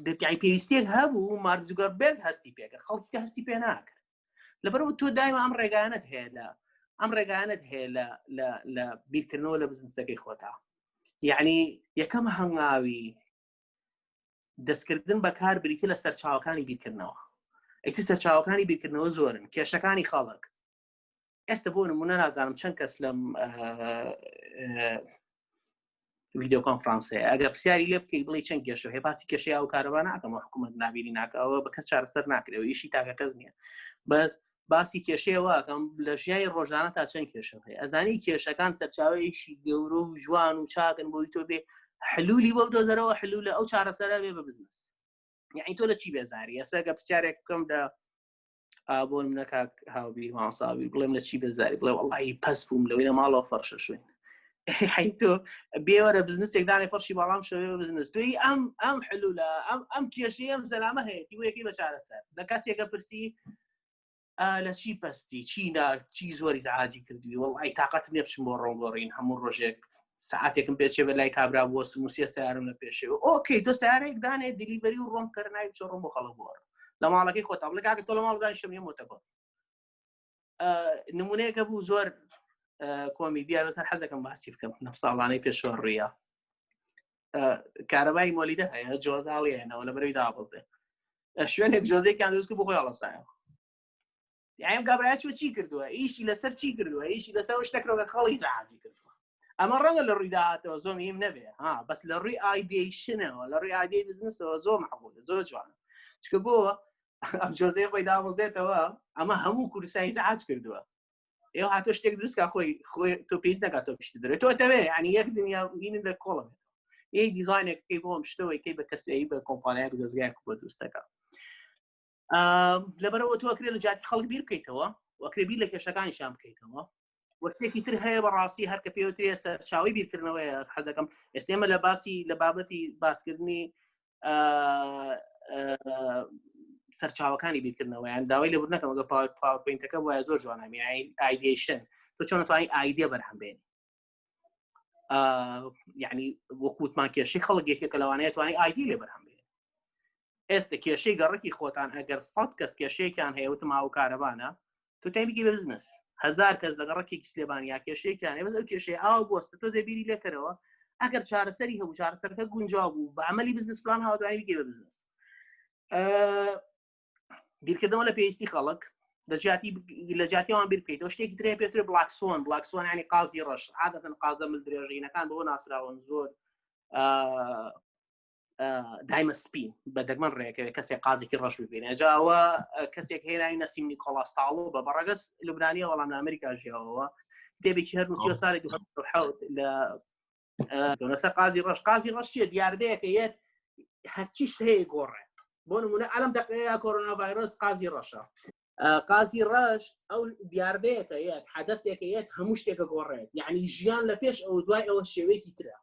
دەکای پێویستیەک هەبوو مارک زوگەربێرگ هەستی پێکرد خەڵکی کە هەستی پێ ناکرد لەبەرەوە تۆ دایمە ئەم ڕێگانت هەیە لە ئەم ڕێگانت هەیە لە لە لە بیرکردنەوە لە بزنسەکەی خۆتا یعنی یەکەم هەنگاوی دەستکردن بە کار بریتە لە سەرچاوەکانی بیرکردنەوە ئیتر سەرچاوەکانی بیرکردنەوە زۆرن کێشەکانی خەڵک ئێستا بۆ نمونە نازانم چەند کەس لەم ڤیددیو کۆنفرانسەیە ئەگەر پرسیاری لێ بکەی بڵی چەند کێشە هەیە باسی کێشەی ئەو کارەبا ناکەم و حکوومەت نابینی ناکەەوە بە کەس چارەسەر ناکرێ و ئیشی تاکە کەس نییە بەس باسی کێشەیەوەکەم لە ژیانی ڕۆژانە تا چەند کێشە هەیە ئەزانی کێشەکان سەرچاوەیەکی گەورە و جوان و چاکن بۆی تۆ بێ حلولی بۆ دۆزەرەوە حلولە ئەو چارەسەرە بێ بە بزنس یعنی تۆ لە چی بێزاری ئێستا گە پرسیارێک بکەم لە بۆ منە کاک هاوبیر مامۆستا بڵێم لە چی بێزاری بڵێ وەڵی پەس بووم لەوەی لە ماڵەوە فەرشە شوێن حی تۆ بێوەرە بزنسێک دانێ فەرشی باڵام شەوێ بە بزنس توی ئەم ئەم حلولە ئەم ئەم کێشەی ئەم زەلامە هەیە بۆ یەکەی بە چارەسەر لە کەسێکە پرسی لە چی پەستی چی نا چی زۆری زعاجی کردووی وەڵی تااقەتم نیە بچم بۆ ڕۆنگۆڕین هەموو ڕۆژێک ساعتێکم پێچێ بە لای کابرا بۆ سموسیە سیارم لە پێشەوە ئۆکەی تۆ سیارێک دانێ delivery و ڕۆم کەر ناوی بچۆ ڕۆم بۆ خەڵک بۆڕ لە ماڵەکەی خۆتا بڵێ کاکە تۆ لە ماڵ دانیشم نیە مۆتەکۆ نمونەیەکە بوو زۆر کۆمیدیا لەسەر حەزەکەم باسی بکەم نە ساڵانەی پێشەوە ڕوویە کارەبای مۆلیدە هەیە جۆزاڵیەنەوە لە بەرەوی دابەزێ شوێنێک جۆزێکیان دروست کرد بۆ خۆی هەڵەسایەوە یایم گابرا چوە چی کردووە ئیشی لەسەر چی کردووە ئیشی لەسەر شتەکرەوە خەڵی زعاجی کردووە ئەمە ڕەنگە لە ڕووی داهاتەوە زۆر مهم نەبێ ها بەس لە ڕووی ideation ەوە لە ڕووی ئایدی بزنسەوە زۆر معقولە زۆر جوانە چکە بۆ ئەم جۆزەیە خۆی دابەزێتەوە ئەمە هەموو کوردستانی زعاج کردووە. ئێوە هاتۆ شتێک دروستکە خۆی خۆی تۆ پێویست نەکات تۆ پشتی دەرێت تۆ دەوێ یعنی یەک دنیا بینن لە کۆڵم یەی دیزانێک کەی بۆم شتەوەی کەی بە کەسەی بە کۆمپانیایەک دەزگایەک بۆ دروستەکە لەبەرەوە تۆ ئەکرێ لە جاتی خەڵک بیر بکەیتەوە وەکرێ بیر لە کێشەکانیشان بکەیتەوە وەشتێکی تر هەیە بەڕاستی هەر کە پێوترێ سەرچاوی بیرکردنەوەیە حەزەکەم ئێستێمە لە باسی لە بابەتی باسکردنی سەرچاوەکانی بیرکردنەوەیان داوای لێبوردن نەکەم ئەگەر پاوەرپۆینتەکە وایە زۆر جوانە ideation تۆ چۆن توانی idea بەرهەم بێنی یعنی وەکوتمان کێشەی خەڵک یەکێکە لەوانەیە توانی idea لێ بەرهەم بێنی ئێستا کێشەی گەڕکی خۆتان ئەگەر سە کەس کێشەیەکیان هەیە وتم ئاو کارەبانە تۆ تای بگی بە بزنس هزار کەس لە گەڕەکێکی سلێمانی یا کێشەیەکیان هەیە بەس ئەو کێشەی ئاو بۆستە تۆ دەبیری لێکەرەوە ئەگەر چارەسەری هەبوو چارەسەرەکە گونجاو بوو بە عملی business plan هاوتوانی بگی بە بزنس بیرکردنەوە لە پێویستی خەڵک لە جیاتی لە جیاتیوان بیر بکەیتەوە شتێکی ترێ پێترێ black swan black swan ینی قازی ڕەش عادەتەن قازە مل درێژینەکان بۆ ناسراون زۆر دایمە سپین بە دەگمەن ڕێکەوێت کەسێک قازێکی ڕەش ببینێ جا ئەوە کەسێک هێنای نەسیم نیکۆلاس تاڵۆ بە بەڕەگەز لوبنانیە وەڵام لە ئەمریکا ژیاوەوە کتێبێکی هەر نووسیوە ساڵی 2007 لە لەسەر قازی ڕەش قازی ڕەش چیە دیاردەیەکە یەت هەرچی شت هەیە گۆڕێ بۆ نمونە ئەلم دقەیە کۆرۆنا ڤایرۆس قازی ڕەشە قازی ڕەش ئەو دیاردەیەکە یەت حەدەسێکە یەت هەموو شتێکە گۆڕێت یعنی ژیان لە پێش ئەو دوای ئەوە شێوەیەکی ترە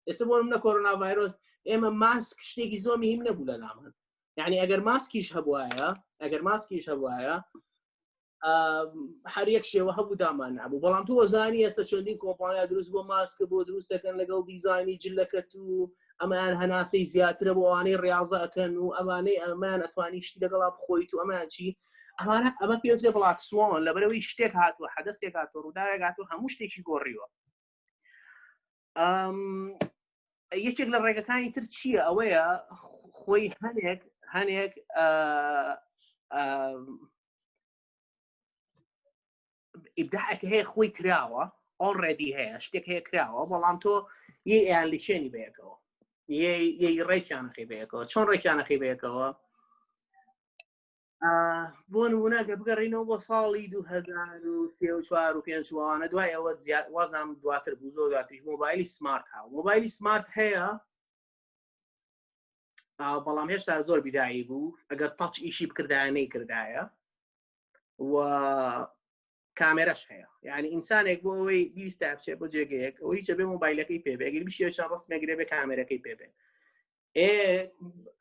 ئێستا بۆ منە کۆرۆنا ڤایرۆس ئێمە ماسک شتێکی زۆر مهم نەبوو لە لامان یعنی ئەگەر ماسکیش هەبواە ئەگەر ماسکیش هەبواە هەر یەک شێوە هەبوو دامان نبوو بەڵام تۆ زانی ئێستا چەندین کۆمپانیا دروست بۆ ماسکە بۆ دروست دەکەن لەگەڵ دیزانی جلەکەت و ئەمان هەناسەی زیاترە بۆ ئەوانەی ڕاضە ئەکەن و ئەمانەی ئەمان ئەتوانی شتی لەگەڵا بخۆیت و ئەمان چی ئەمانە ئەمە پێوترێ black swan لەبەرەوەی شتێک هاتووە حەدەسێک هاتووە ڕووداوێک هاتووە هەموو شتێکی گۆڕیوە یەکێک لە ڕێگەکانی تر چییە ئەوەیە خۆی هەنێک هەنێک ئیبداعێک هەیە خۆی کراوە already هەیە شتێک هەیە کراوە بەڵام تۆ یان لچێنی بەیەکەوە یەی ڕێکیانەخی بەیەکەوە چۆن ڕێکیانەخی بەیەکەوە بۆ نمونە گە بگەڕینەوە بۆ ساڵی 2003 و 4 و 5 وانە دوای ئەوە وازام دواتر بوو زۆر دواتریش مۆبایلی smart ها مۆبایلی smart هەیە بەڵام هێشتا زۆر بیدایی بوو ئەگەر touch ئیشی بکردایە نەیکردایە و کامێرەش هەیە یعنی ئینسانێک بۆ ئەوەی بیویستە بچێت بۆ جێگەیەک ئەوەی چە بێ مۆبایلەکەی پێ بێ ئەگەر بشێ چەند ڕسمێک گرێ بێ کامێرەکەی پێ بێ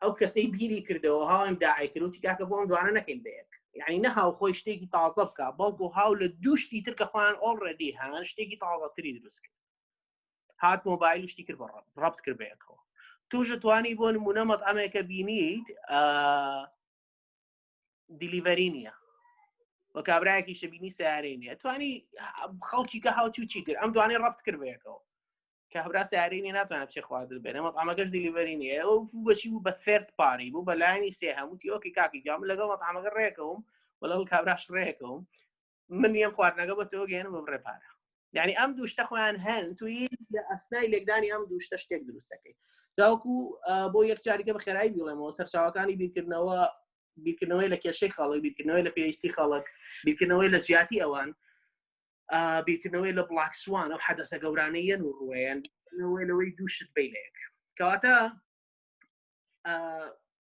ئەو کەسەی بیری کردەوە هاوم داعی کردوتی کاکە بۆ ئەم دوانە نەکەین بەیەک یعنی نە هاو خۆی شتێکی تازە بکە بەڵکو هاو لە دوو شتی تر کە خۆیان already هەن شتێکی تازەتری دروست کرد هات مۆبایل و شتی کرد بە ڕەبت کرد بەیەکەوە توش توانی بۆ نمونە مەطعەمێکە بینیت delivery نییە و کابراایەکی شبینی سیارەی نییە توانی خەڵکی کە هاوچوو چی کرد ئەم دوانەی ڕەبت کرد بەیەکەوە کابرا سیارەی نیە ناتوانێت بچێ خواردن بێنێ مەطعەمەکەش delivery نییە ئەو بوو بەچی بوو بە third party بوو بە لایەنی سێ هەمووتی okay کاکی جام لەگەڵ مەطعەمەکە ڕێکەوم و لەگەڵ کابراش ڕێکەوم من یەم خواردنەکە بە تۆ گەێنم بە بڕێ پارە یعنی ئەم دوو شتە خۆیان هەن توی لە ئەسنای لێکدانی ئەم دوو شتە شتێک دروستەکەی تاوەکو بۆ یەک جاریکە بە خێرایی بیڵێمەوە سەرچاوەکانی بیرکردنەوە بیرکردنەوەی لە کێشەی خەڵک بیرکردنەوەی لە پێویستی خەڵک بیرکردنەوەی لە جیاتی ئەوان بیرکردنەوەی لە black swan ئەو حەدەسە گەورانەی یەن و ڕوەیەن بیرکردنەوەی لەوەی دوو شت بەی لە یەک کەواتە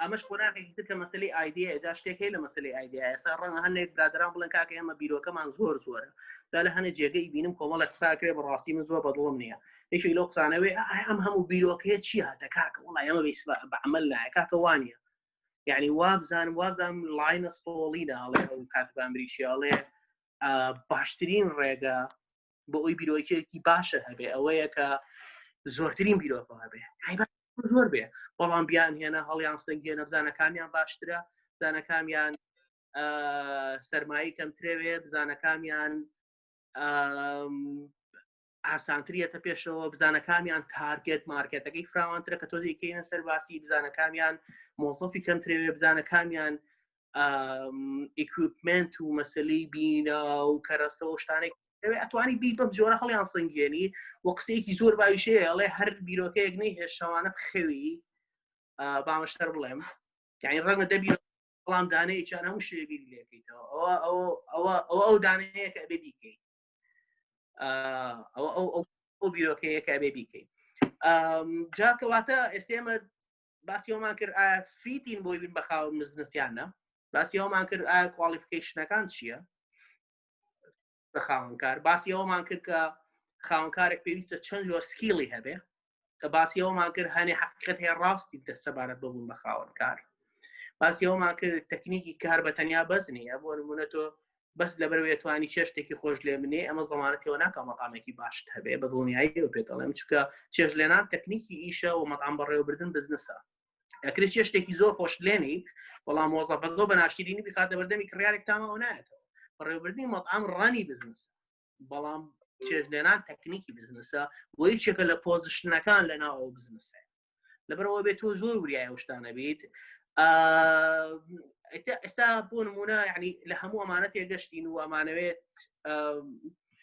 ئەمەش قۆناغێکی تر کە مەسلەی idea جا شتێک هەیە لە مەسلەی idea ئێستا ڕەنگە هەندێک برادران بڵێن کاکە ئێمە بیرۆکەمان زۆر زۆرە دا لە هەنێ جێگەی بینم کۆمەڵێک قسا کرێ بەڕاستی من زۆر بەدڵم نییە یەکێک لەو قسانەوەی ئایا ئەم هەموو بیرۆکەیە چی هاتە کاکە وڵای ئەمە بە عمل نایە کاکە وانە یعنی وابزانم وابزانم لاینەس پۆڵینە ئەڵێ ئەو کاتبە ئەمریکی ئەڵێ باشترین ڕێگە بۆ ئەوی بیرۆکێکی باشە هەبێ ئەوەیە کە زۆرترین بیرۆکە هەبێ زۆر بێ بەڵام بیان هێنا هەڵیان سەنگێنە بزانەکانیان باشترە بزانەکانیان سەرمایی کەمترەوێ بزانەکانیان ئاسانتریەتە پێشەوە بزانەکانیان target market ەکەی فراوانترە کە تۆزی کەینە سەر باسی بزانەکانیان مۆزەفی کەمترەوێ بزانەکانیان equipment و مەسلەی بینا و کەرەستە و شتانێک ئەتوانی بی بەم جۆرە هەڵیان سنگێنی و قسەیەکی زۆر باویشەیە ئەڵێ هەر بیرۆکەیەک نەی هێشتوانە بخەوی بامەشتەر بڵێم یعنی ڕەنگە دەبی بەڵام دانەیەکیان هەموو شێ بیری لێکەیتەوە ئەوە ئەوە ئەوە ئەو دانەیە کە ئەبێ بیکەیت. ئەوە ئەو ئەو ئەو بیرۆکەیە کە بێ بیکەین جا کەواتە ئێستا ئێمە باسی ئەومان کرد ئایا fit ین بۆی بین بە خاوەن بزنسیان نە باسی ئەومان کرد ئایا qualification ەکان چییە بە خاوەنکار باسی ئەومان کرد کە خاوەنکارێک پێویستە چەند جۆر skill ی هەبێ کە باسی ئەومان کرد هەنێ حقیقت هەیە ڕاستی دە سەبارەت ببوون بە خاوەنکار باسی ئەومان کرد تەکنیکی کار بە تەنیا بەس نییە بۆ نمونە تۆ بەس لەبەرەوەی توانی چێشتێکی خۆش لێ بنێ ئەمە زەمانەتەوە ناکە مەقامێکی باشت هەبێ بە دڵنیایی و پێ دەڵێم چونکە چێژ لێنان تەکنیکی ئیشە و مەطعم بەڕێوەبردن بزنسە ئەکرێ چێشتێکی زۆر خۆش لێنی بەڵام مۆزەفەکە بە ناشرینی بخاتە بەردەمی کڕیارێک تامەوە نایەتەوە بەڕێوەبردنی مەطعم ڕانی بزنسە بەڵام چێژ لێنان تەکنیکی بزنسە بۆ یەکێکە لە position ەکان لە ناو ئەو بزنسە لەبەرەوە بێت تۆ زۆر وریای ئەو شتانە بیت ئێستا بۆ نمونە یعنی لە هەموو ئەمانە تێگەشتین و ئەمانەوێت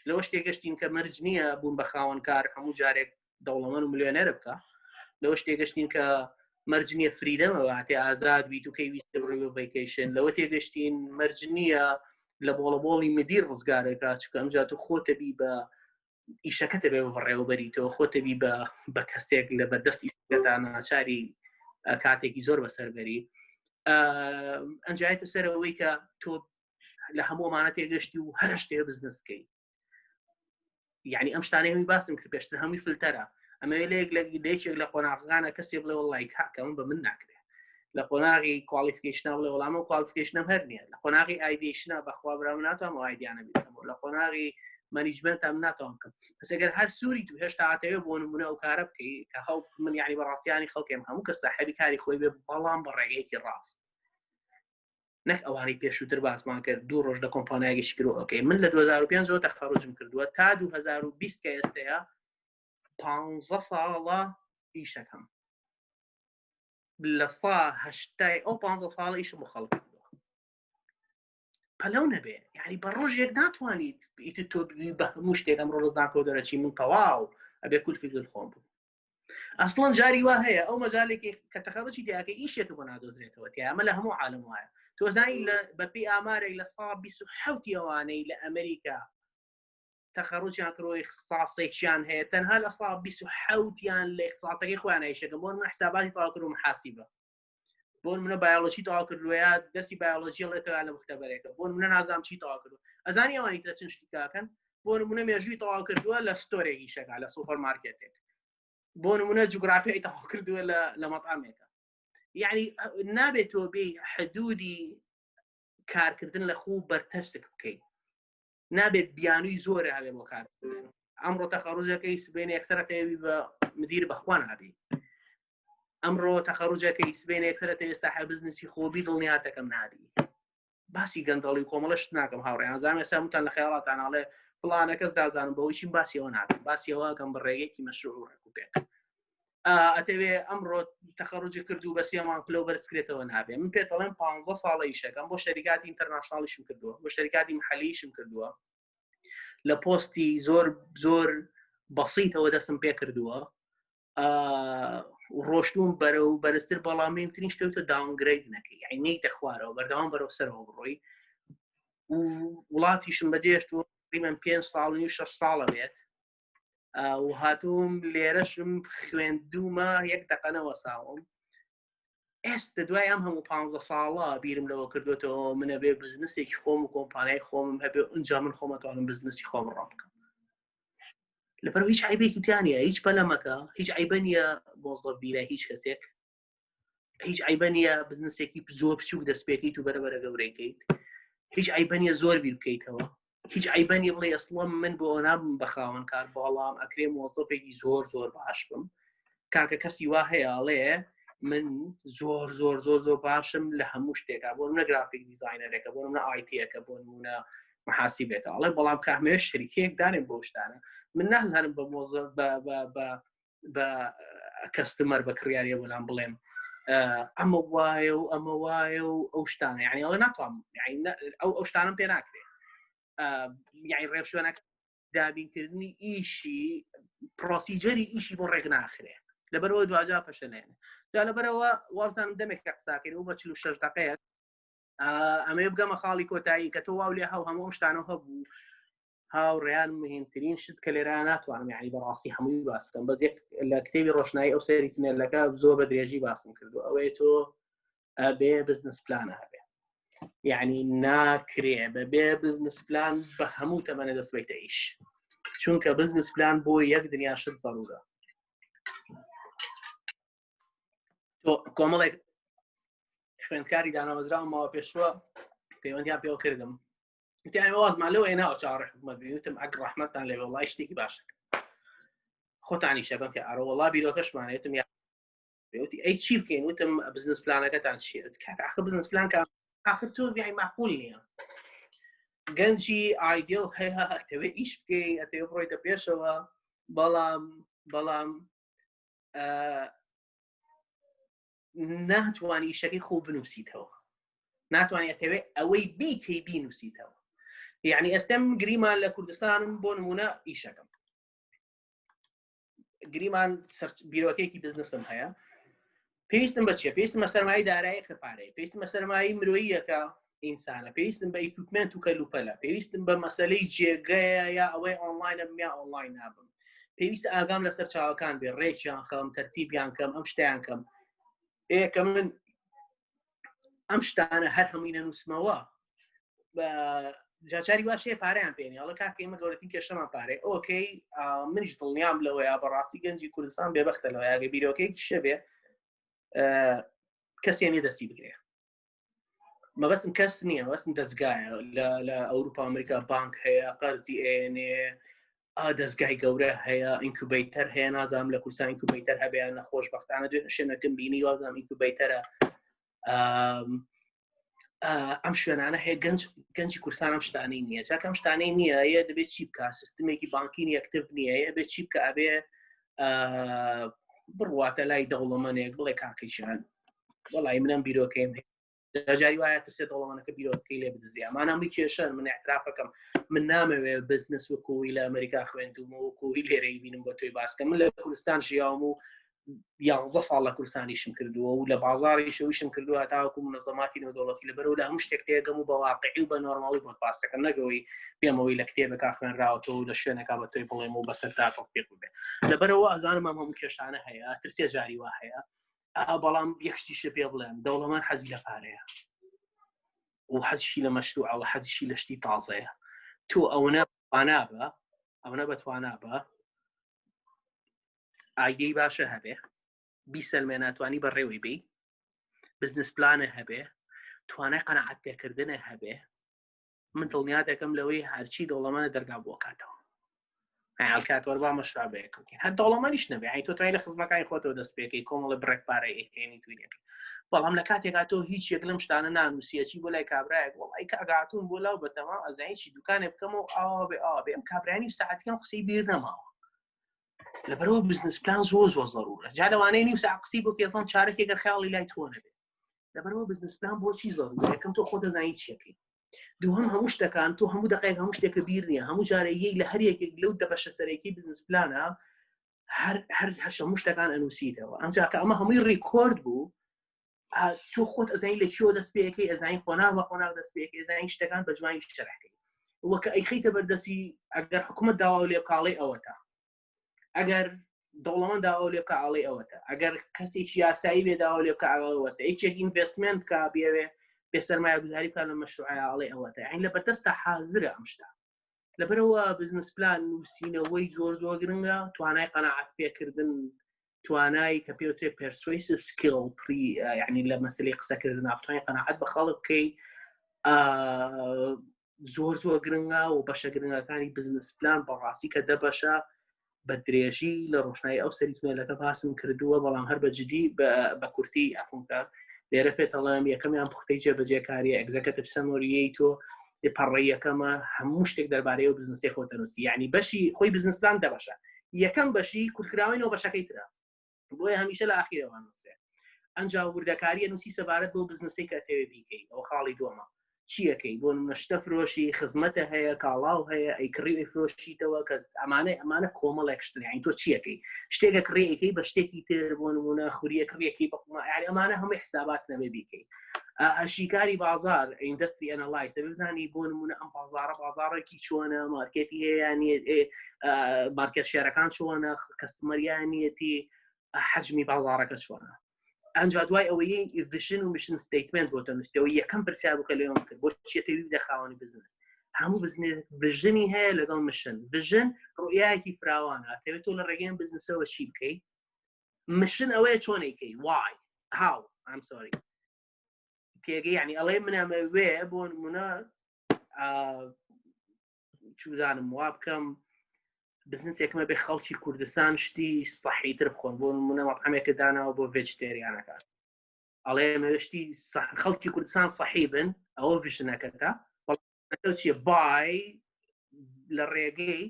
لەوە تێگەشتین کە مەرج نییە بوون بە خاوەنکار هەموو جارێک دەوڵەمەن و ملیۆنێر بکە لەوە تێگەشتین کە مەرج نییە freedom ە واتێ ئازاد بیت و کەی ویست بڕی بۆ vacation لەوە تێگەشتین مەرج نییە لە بۆڵە بۆڵی مدیر ڕزگارێکا چکە ئەمجا تو خۆتە بی بە ئیشەکەتە بێ بەڕێوەبەری تۆ خۆتە بی بە بە کەسێک لە بەردەست ئیشەکەدا ناچاری کاتێکی زۆر بەسەربەری ئەنجایتە سەرەوەی کە تۆ لە هەموومانە تێگەشتی و هەر شتێ بزنس بکەیت یعنی ئەم شتانەی هەمووی باسم کرد پێشتر هەمووی فلتەرە ئەمەوێ لە یەک لە یەکێک لە قۆناغەکانە کەسێ بڵێ وڵی کاکە من بە من ناکرێ لە قۆناغی qualification ا بڵێ وەڵامە qualification م هەر نییە لە قۆناغی ideation ا بەخوا برا من ناتوانم ئەو idea انە بیکەمەوە لە قۆناغی management م ناتوانم بکەم پس ئەگەر هەر سووری تو هێشتا ئەتەوێ بۆ نمونە ئەو کارە بکەی کە خەڵ من یعنی بەڕاستیانی خەڵکێم هەموو کەس ساحێبی کاری خۆی بێ بەڵام بە ڕێگەیەکی ڕاست نەک ئەوانەی پێشووتر باسمان کرد دوو ڕۆژ لە کۆمپانیایەکی کرۆ ئۆکەی من لە 2005 ەوە تەخەڕوجم کردووە تا 2020 کە ئێستەیە 15 ساڵە ئیشەکەم لە سا هەشتای ئەو 15 ساڵە ئیشم بۆ خەڵک کردووە پەلەو نەبێ یعنی بە ڕۆژێک ناتوانیت ئیتر تۆ بە هەموو شتێک ئەمڕۆ لە زانکۆ دەرەچی من تەواو ئەبێ کولفی دڵ خۆم بوو ئەسڵەن جاری وا هەیە ئەو مەجالێکی کە تەخەڕوجی دیاکە ئیشێک بۆ نادۆزرێتەوە تیا ئەمە لە هەموو عالم وایە تۆ زانی لە بەپی ئامارێک لە سا 27 ئەوانەی لە ئەمریکا تەخەڕوجیان کردووە اختصاصێکیان هەیە تەنها لە سا 27یان لە اختصاصەکەی خۆیان ئیشەکەن بۆ من حساباتی تەواو کردو محاسبە بۆ منە بایۆلۆجی تەواو کردووە یا دەرسی بایۆلۆجی ڵێتەوە لە مختبەرێکە بۆ منە نازانم چی تەواو کردووە ئەزانی ئەوانی ترە چەند شتی کاکەن بۆ نمونە مێژووی تەواو کردووە لە store ێکی شەکا لە سوپەر مارکێتێک بۆ نمونە جوگرافیای تەواو کردووە لە لە مەطعمێکە یعنی نابێت تۆ بێ حدودی کارکردن لە خۆ بەرتەسک بکەیت نابێت بیانووی زۆرە هەبێ بۆ کار ئەمڕۆ تەخەڕوجەکەی سبێنێ یەکسەرە تەوی بە مدیر بەخوا نابی ئەمڕۆ تەخەڕوجەکەی سبێنێ یەکسەرە تەوێ ساحە بزنسی خۆبی دڵنیاتەکەم نابی باسی گەندەڵی و کۆمەڵە شت ناکەم هاوڕێیان زانم ئێستا هەمووتان لە خەیاڵاتان ئاڵێ فڵانە کەس دازانم بەوەی چیم باسی ئەوە ناکەم باسی ئەوە ئەکەم بە ڕێگەیەکی مەشروع و ڕێک و پێک ئەتەوێ ئەمڕۆ تەخەڕوجی کرد و بە سێ مانگ پلە و بەرز بکرێتەوە نابێ من پێت دەڵێم 15 ساڵە ئیشەکەم بۆ شەریکاتی international یشم کردووە بۆ شەریکاتی محلیشم کردووە لە پۆستی زۆر زۆر بەسیتەوە دەستم پێ کردووە ڕۆشتوم بەرە و بەرزتر بەڵام مهمترین شتێتە downgrade نەکەی یعنی نەیتە خوارەوە بەردەوام بەرەو سەرەوە بڕۆی و وڵاتیشم بەجێشت و من پێ ساڵ و شش ساڵە بێت و هاتووم لێرەشم خوێندومە یەک دەقەنەوە ساوم ئێستا دوای ئەم هەموو پ ساڵە بیرم لەوە کردوێتەوە منە بێ بزنسێکی خۆم و کۆمپانیای خۆمم هەبێ ئەجا من خۆمەتوانم بزنسی خۆم ڕام بکەم لەبەر هیچ عیبێکی تیانە هیچ پەلەمەکە هیچ عیبە نییە مۆزەف بیرە هیچ کەسێک هیچ عیبە نییە بزنسێکی زۆر بچوک دەست پێکەیت و بەرەبەرە گەورەیکەیت هیچ عیبە نییە زۆر بیر بکەیتەوە هیچ عیبە نییە بڵێ ئەسڵم من بۆ نابم بە خاوەن کار بەڵام ئەکرێ مۆزەفێکی زۆر زۆر باش بم کاکە کەسی وا هەیە ئەڵێ من زۆر زۆر زۆر زۆر باشم لە هەموو شتێکا بۆ منە graphic designer ێکە بۆ منە IT ەکە بۆ نمونە محاسیبێکە ئەڵێ بەڵام کامێ شەریکەیەک دانێن بۆ شتانە من نازانم بە مۆزە بە بە بە بە customer بە کڕیاریە بۆلام بڵێم ئەمە وایە و ئەمە وایە و ئەو شتانە یعنی ئەڵێ ناتوانم ئەو ئەو شتانم پێ ناکرێ یعنی ڕێوشوێنەکە دابینکردنی ئیشی procedure ی ئیشی بۆ ڕێک ناخرێ لەبەرەوە دواجا فەشەلێنێ جا لەبەرەوە وابزانم دەمێک کە قساکەین و بە 46 دقەیە ئەمەیە بگەمە خاڵی کۆتایی کە تۆ واو لێ هەو هەموو شتانە هەبوو هاوڕێیان مهمترین شت کە لێرە ناتوانم یعنی بەڕاستی هەمووی باس بکەم بەس یەک لە کتێبی ڕۆشنایی ئەو سەری تنێلەکە زۆر بە درێژی باسم کردو ئەوەیە تۆ ئەبێ بزنس پلان هەبێ یعنی ناکرێ بەبێ بزنس پلان بە هەموو تەمەنە دەست بیتە ئیش چونکە بزنس پلان بۆ یەک دنیا شت زەرورە تۆ کۆمەڵێک خوێندکاری دانامەزراوە ماوە پێشوە پەیوەندیان پێوە کردم وتیان وازمان لەوە هێناوە چاوەڕێ حکومەت بین وتم ئەگ ڕەحمەتتان لێ وەڵای شتێکی باشە خۆتانی شەکەم کە ئارە وەڵا بیرۆکەشمان وتم یا وتی ئەی چی بکەین وتم بزنس پلانەکەتان چییە کاک ئاخر بزنس پلان کە ئاخر تۆ بیای معقول نییە گەنجی ئایدیل هەیە ئەتەوێ ئیش بکەی ئەتەوێ بڕۆیتە پێشەوە بەڵام بەڵام ناتوانانی ئیشەکەی خۆ بنووسیتەوە ناتوانانی ئەتەوێ ئەوەی بیکەی بینوسیتەوە یعنی ئێستم گریمان لە کوردستانم بۆ نمونە ئیشەکەم گریمان بیرۆکێکی بزنسم هەیە پێویستم بە چیە پێویستم بە سەرمایەی دارایی کە پارەیە پێویستم بە سەرمایەی مرۆییەکە ئینسانە پێویستم بە equipment و کەلوپەلە پێویستم بە مەسلەی جێگەیە یا ئەوەی ئۆنلاینە یا ئۆنلاین نابم پێویست ئاگام لەسەر چاوەکان بێ ڕێکیان خەم تەرتیبیان کەم ئەم شتیان کەم ئێکە من ئەم شتانە هەر هەمووی نەنووسمەوە جاچاری واش هەیە پارەیان پێنی ئەڵە کاکە ئێمە گەورەترین کێشەمان پارەی okay منیش دڵنیام لەوەیە بەڕاستی گەنجی کوردستان بێبەختە لەوەیە گە بیرۆکەیەکی شەبێ کەسێ نیە دەستی بگرێ مەبەستم کەس نییە مەبەستم دەستگایە لە ئەوروپا ئەمریکا بانک هەیە قەرزی ئێنێ دەستگای گەورە هەیە incubator هەیە نازانم لە کوردستان incubator هەبیان نەخۆش بەختانە دوێ شوێنەکەم بینی وازانم incubator ە ئەم شوێنانە هەیە گەنج گەنجی کوردستان ئەم شتانەی نییە چاکە ئەم شتانەی نییە یە دەبێت چی بکە سیستمێکی بانکی نیە کتب نییە یە بێت چی بکە ئەبێ بڕواتە لای دەوڵەمەنێک بڵێ کاکەیشان وەڵی منم بیرۆکەیم هەیە جاری وایە ترسێ دەوڵەمەنەکە بیرۆکەی لێ بدزی ئەمانە هەمووی کێشەن من اعترافەکەم من نامەوێ بزنس وەکوی لە ئەمریکا خوێندومە وەکوی لێرەی بینم بۆ تۆی باسکەم من لە کوردستان ژیاوم و یانزە ساڵ لە کوردستانیشم کردووە و لە بازاڕیشەوەیشم کردووە هەتاوەکو منەزەماتی نێودەوڵەتی لەبەرەوە لە هەموو شتێک تێگەم و بە واقعی و بە نۆرماڵی بۆت باس دەکەم نەگەوەی پێمەوەی لە کتێبەکە خوێنراوەتەوە و لە شوێنەکە بە تۆی بڵێم و بەسەرتا تەطبیق ببێ لەبەرەوە ئەزانم ئەم هەموو کێشانە هەیە ترسێ جاری وا هەیە بەڵام یەک شتیشە پێ بڵێم دەوڵەمەند حەزی لە پارەیە و حەزیشی لە مەشروعە و حەزیشی لە شتی تازەیە تۆ ئەوەنە توانابە ئەوەنە بە توانابە ئایدەی باشە هەبێ بیسەلمێ ناتوانانی بەڕێوەی بی بزنس پلانە هەبێ توانای قەنەعەت پێکردنە هەبێ من دڵنیا دەکەم لەوەی هەرچی دەوڵەمەنە دەرگا بۆکاتەوە کاتوەر با مەشرا بەیەکەم هەر دەوڵەمەنیش نەبێ ئەی تۆ توای لە خزمەکانی خۆتەوە دەست پێکەی کۆمەڵە بڕێک پارە ئەهێنی توینەکەی بەڵام لە کاتێکا تۆ هیچ یەک لەم شتانە نانووسیەچی بۆ لای کابراایەک وڵی کاگاتون بۆ لاو بەتەما ئەزانی چی دوکانێ بکەم و ئاوا بێ ئاوا بێ ئەم کابرانی ساعتیان قسەی بیر نەماوە لەبەرەوە بزنس پلان زۆر زۆر ضرورە جا لەوانەیە نیو ساعت قسەی بۆ پێڵان چارەکێکە خیاڵی لای تۆ نەبێت لەبەرەوە بزنس پلان بۆچی ضرورە یەکەم تۆ خۆ دەزانی چیەکەی دووهەم هەموو شتەکان تۆ هەموو دقێک هەموو شتێکە بیر نییە هەموو جارەیەی لە هەر یەکێک لەو دە بەشە سەرەکی بزنس پلانە هەر هەر هەموو شتەکان ئەنووسیتەوە ئەمجا کە ئەمە هەمووی record بوو تۆ خۆت ئەزانی لە کوێوە دەست پێەکەی ئەزانی قۆناغ بە قۆناغ دەست پێەکەی ئەزانی شتەکان بە جوانی شەرحکەی وەکە ئەیخەیتە بەردەستی ئەگەر حکوومەت داوا لێ بکاڵی ئەوەتە ئەگەر دەوڵەمەند داوا لێ بکە ئاڵی ئەوەتە ئەگەر کەسێکی یاسایی بێ داوا لێ بکە ئەوەتە یەکێک investment بکە بێوێ بێ سەرمایە گوزاری بکە لە مەشروعە ئاڵی ئەوەتە یعنی لە بەردەستە حاضرە ئەم شتە لەبەرەوە بزنس پلان نووسینەوەی زۆر زۆر گرنگە توانای قەناعەت پێکردن توانای کە پێوترێ persuasive skill پری یعنی لە مەسلەی قسەکردن بتوانین قەناعەت بە خەڵک بکەی زۆر زۆر گرنگە و بەشە گرنگەکانی بزنس پلان بەڕاستی کە دە بەشە بە درێژی لە ڕۆشنایی ئەو سەری تونێلەکە باسم کردووە بەڵام هەر بە جدی بە کورتی ئەفونکە لێرە پێتەڵێم یەکەمیان پوختەی جێبەجێکاریە executive summary ی تۆ پەڕەی یەکەمە هەموو شتێک دەربارەی ئەو بزنسی خۆ دەنووسی یعنی بەشی خۆی بزنس پلان دەبەشە یەکەم بەشی کورتکراوەی بەشەکەی ترە بۆیە هەمیشە لە ئاخیرەوە نووسێ ئەنجا وردەکاریە نووسی سەبارەت بۆ بزنسی کە تەوێ بیکەی ئەو خاڵی دووەمە چیەکەی بۆ نمونە شتە فرۆشی خزمەتە هەیە کاڵاو هەیە ئەی کڕی ئەی فرۆشیتەوە کە ئەمانە ئەمانە کۆمەڵێک شتن یعنی تۆ چیەکەی شتێکە کڕیەکەی بە شتێکی تر بۆ نمونە خوریە کڕیەکەی بە یعنی ئەمانە هەمووی حسابات نەبێ بیکەی. شیکاری بازار industry analyze بزانی بۆ نمونە ئەم بازارە بازارێکی چۆنە market ی هەیە market share ەکان چۆنە customer یانیەتی حجمی بازارەکە چۆنە ئەنجا دوای ئەوەی vision و mission statement بۆ تەنووسەوە یەکەم پرسیار بکە لێم کرد بۆ چێتەوی لە خاوەنی بزنس هەموو بزنس vision ی هەیە لەگەڵ mission vision ڕوئیایەکی فراوانە تەوێت تۆ لە ڕێگەی بزنسەوە چی بکەیت mission ئەوەیە چۆنیکەی why how I'm sorry تێگەی یعنی ئەڵێ منەمەوێ بۆ نمونە چودانم وا بکەم بزنسێکمە بێ خەڵکی کوردستان شتی سەحیتر بخۆن بۆ نمونە مەطعەمێکە داناوە بۆ vegetarian ەکان ئەڵێ شتی خەڵکی کوردستان سەحی بن ئەوە vision ەکەتە چیە بای لە ڕێگەی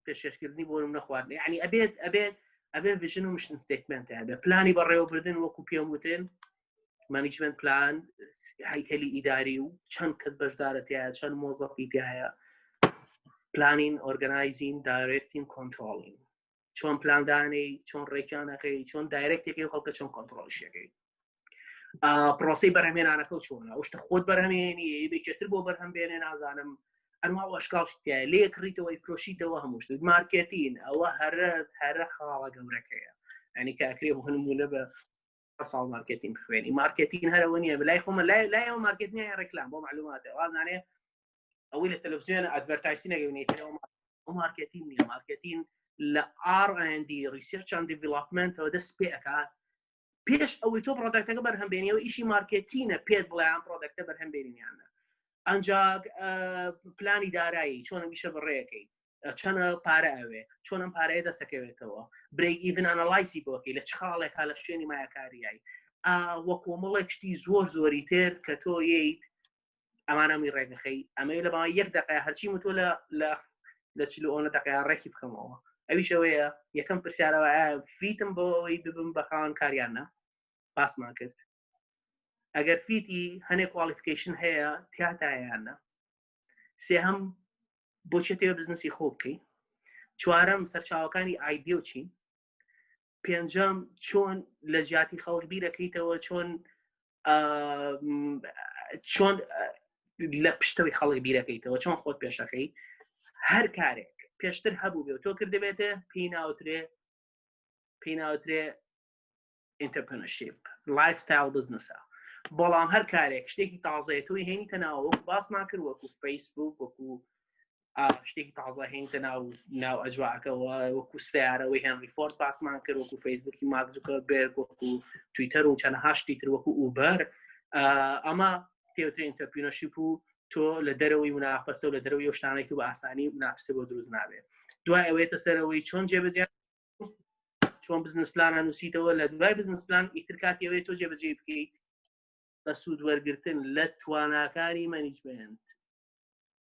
پێشکەشکردنی بۆ نمونە خواردن یعنی ئەبێت ئەبێت ئەبێ vision و mission statement هەبێ پلانی بەڕێوەبردن وەکو پێم وتن management plan هەیکەلی ئیداری و چەند کەس بەشدارە تایە چەند مۆزەفی تایە planning organizing directing controlling چۆن پلاندانەی چۆن ڕێکیانەکەی چۆن direct ێکی خەڵکە چۆن کۆنتترۆڵشەکەی پرۆسی بەرهەمێنانەکە چۆنە ئەو شتە خۆت بەرهەمێنی بێکێتر بۆ بەرهەم بێنێ نازانم ئەنوا وەشکاڵ شتیایە لێ کڕیتەوەی فرۆشیتەوە هەموو شتێک مارکێتین ئەوە هەرە هەرە خاڵە گەورەکەیە ئەنی کاکرێ بۆ نمونە بە ساڵ مارکێتین بخوێنی مارکێتین هەرەوە نییە لای خۆمە لای لای ئەو مارکێت نیە ڕێکلام بۆ معلوماتە وازانێ ئەوەی لە تەلەڤزیۆن advertising ەگەونێتەوە مارکێتین نیە مارکێتین لە R&D research and development ەوە دەست پێ ئەکات پێش ئەوەی تۆ product ەکە بەرهەم بێنیەوە ئیشی مارکێتینە پێت بڵێ ئەم product ە بەرهەم بێنیانە ئەنجا پلانی دارایی چۆن ئەمیشە بڕێەکەی چەنە پارە ئەوێ چۆن ئەم پارەیە دەسەکەوێتەوە break even analyze ی بۆکەی لە چ خاڵێکا لە شوێنی مایەکاریایی وە کۆمەڵێک شتی زۆر زۆری تر کە تۆ ییت ئەمانەمی ڕێگەخەی ئەمەی لە ماوەی یەک دقەیە هەرچی تۆ لە لە لە چل ئەوە دقەیە ڕێکی بخەمەوە ئەویشەوەیە یەکەم پرسیارەوە fit م بۆ ئەوەی ببم بە خاوەن کاریانە باسمان کرد ئەگەر fit ی هەنێک qualification هەیە تیاتایانە سێهەم بۆچی تێوە بزنسی خۆ بکەی چوارەم سەرچاوەکانی ئایدیۆ چین پێنجەم چۆن لە جیاتی خەڵک بیرەکەیتەوە چۆن چۆن لە پشتەوەی خەڵک بیرەکەیتەوە چۆن خۆت پێشەکەی هەر کارێک پێشتر هەبوو بێ تۆ کردبێتێ پێی ناوترێ پێی ناوترێ entrepreneurship lifestyle business ە بەڵام هەر کارێک شتێکی تازەیە تۆی هێنیتە ناوە وەکو باسمان کرد وەکو فەیسبوک وەکو شتێکی تازە هێنیتە ناو ناو ئەجواکەوە وەکو سیارەوەی هێنری فۆرد باسمان کرد وەکو فەیسبوکی مارک زوکەربێرگ وەکو تویتەر و چەندەها شتی تر وەکو ئوبەر ئەمە پێوترێ entrepreneurship و تۆ لە دەرەوەی منافەسە و لە دەرەوەی ئەو شتانێکی بە ئاسانی منافسە بۆ دروست نابێت دوای ئەوێتە سەرەوەی چۆن جێبەجێ چۆن بزنس پلان نووسیتەوە لە دوای بزنس پلان ئیتر کاتی ئەوەیە تۆ جێبەجێ بکەیت بە سوود وەرگتن لە تواناکانی management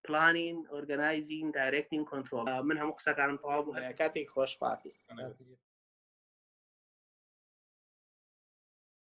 planning organizing directing control من هەموو قسەکانم تەواو بوو کاتێک خۆش خواحافیز.